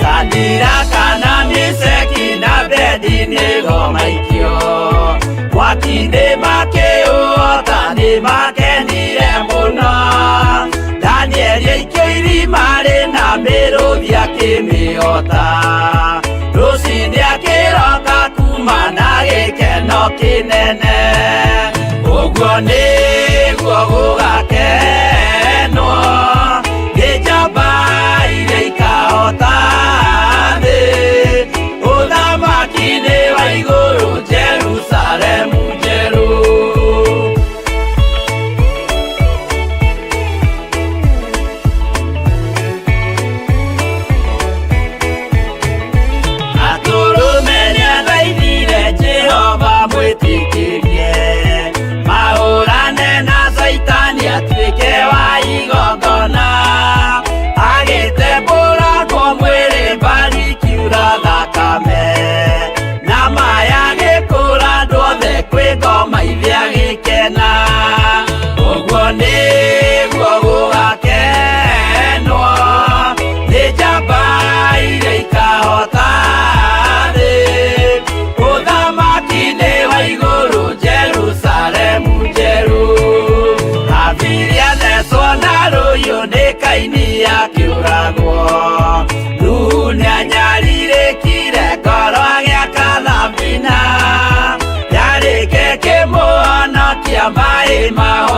Speaker 5: Sadiraka na Meshaki na Abedinego maikio mwaki-inĩ makĩũhota nĩmakenire mũno. Danieli aikio irima rĩna mĩrũthi akĩmĩhota, rũcinĩ akĩroka kuma na gĩkeno kĩnene. Ũguo nĩguo gũgakenwo nĩ njamba iria ikahota thĩ. Ũthamaki-inĩ wa igũrũ Jerusalemu njerũ. Atũrũme nĩathaithire Jehova mwĩtĩkĩrie, mahũrane na Caitani atuĩke wa igongona. Agĩtembũrangwo mwĩrĩ mbari ikiura thakame, na maya agĩkũra andũ othe kwĩ ngoma ithe agĩkena. Ũguo nĩguo gũgakenwo nĩ njamba iria ikahota thĩ. Ũthamaki-inĩ wa igũrũ Jerusalemu njerũ, Abiria thecwo na rũhiũ nĩ Kaini akĩũragwo. Nuhu nĩanyarirĩkire ngoro agĩaka thabina, yarĩke kĩmũhonokia maĩ mao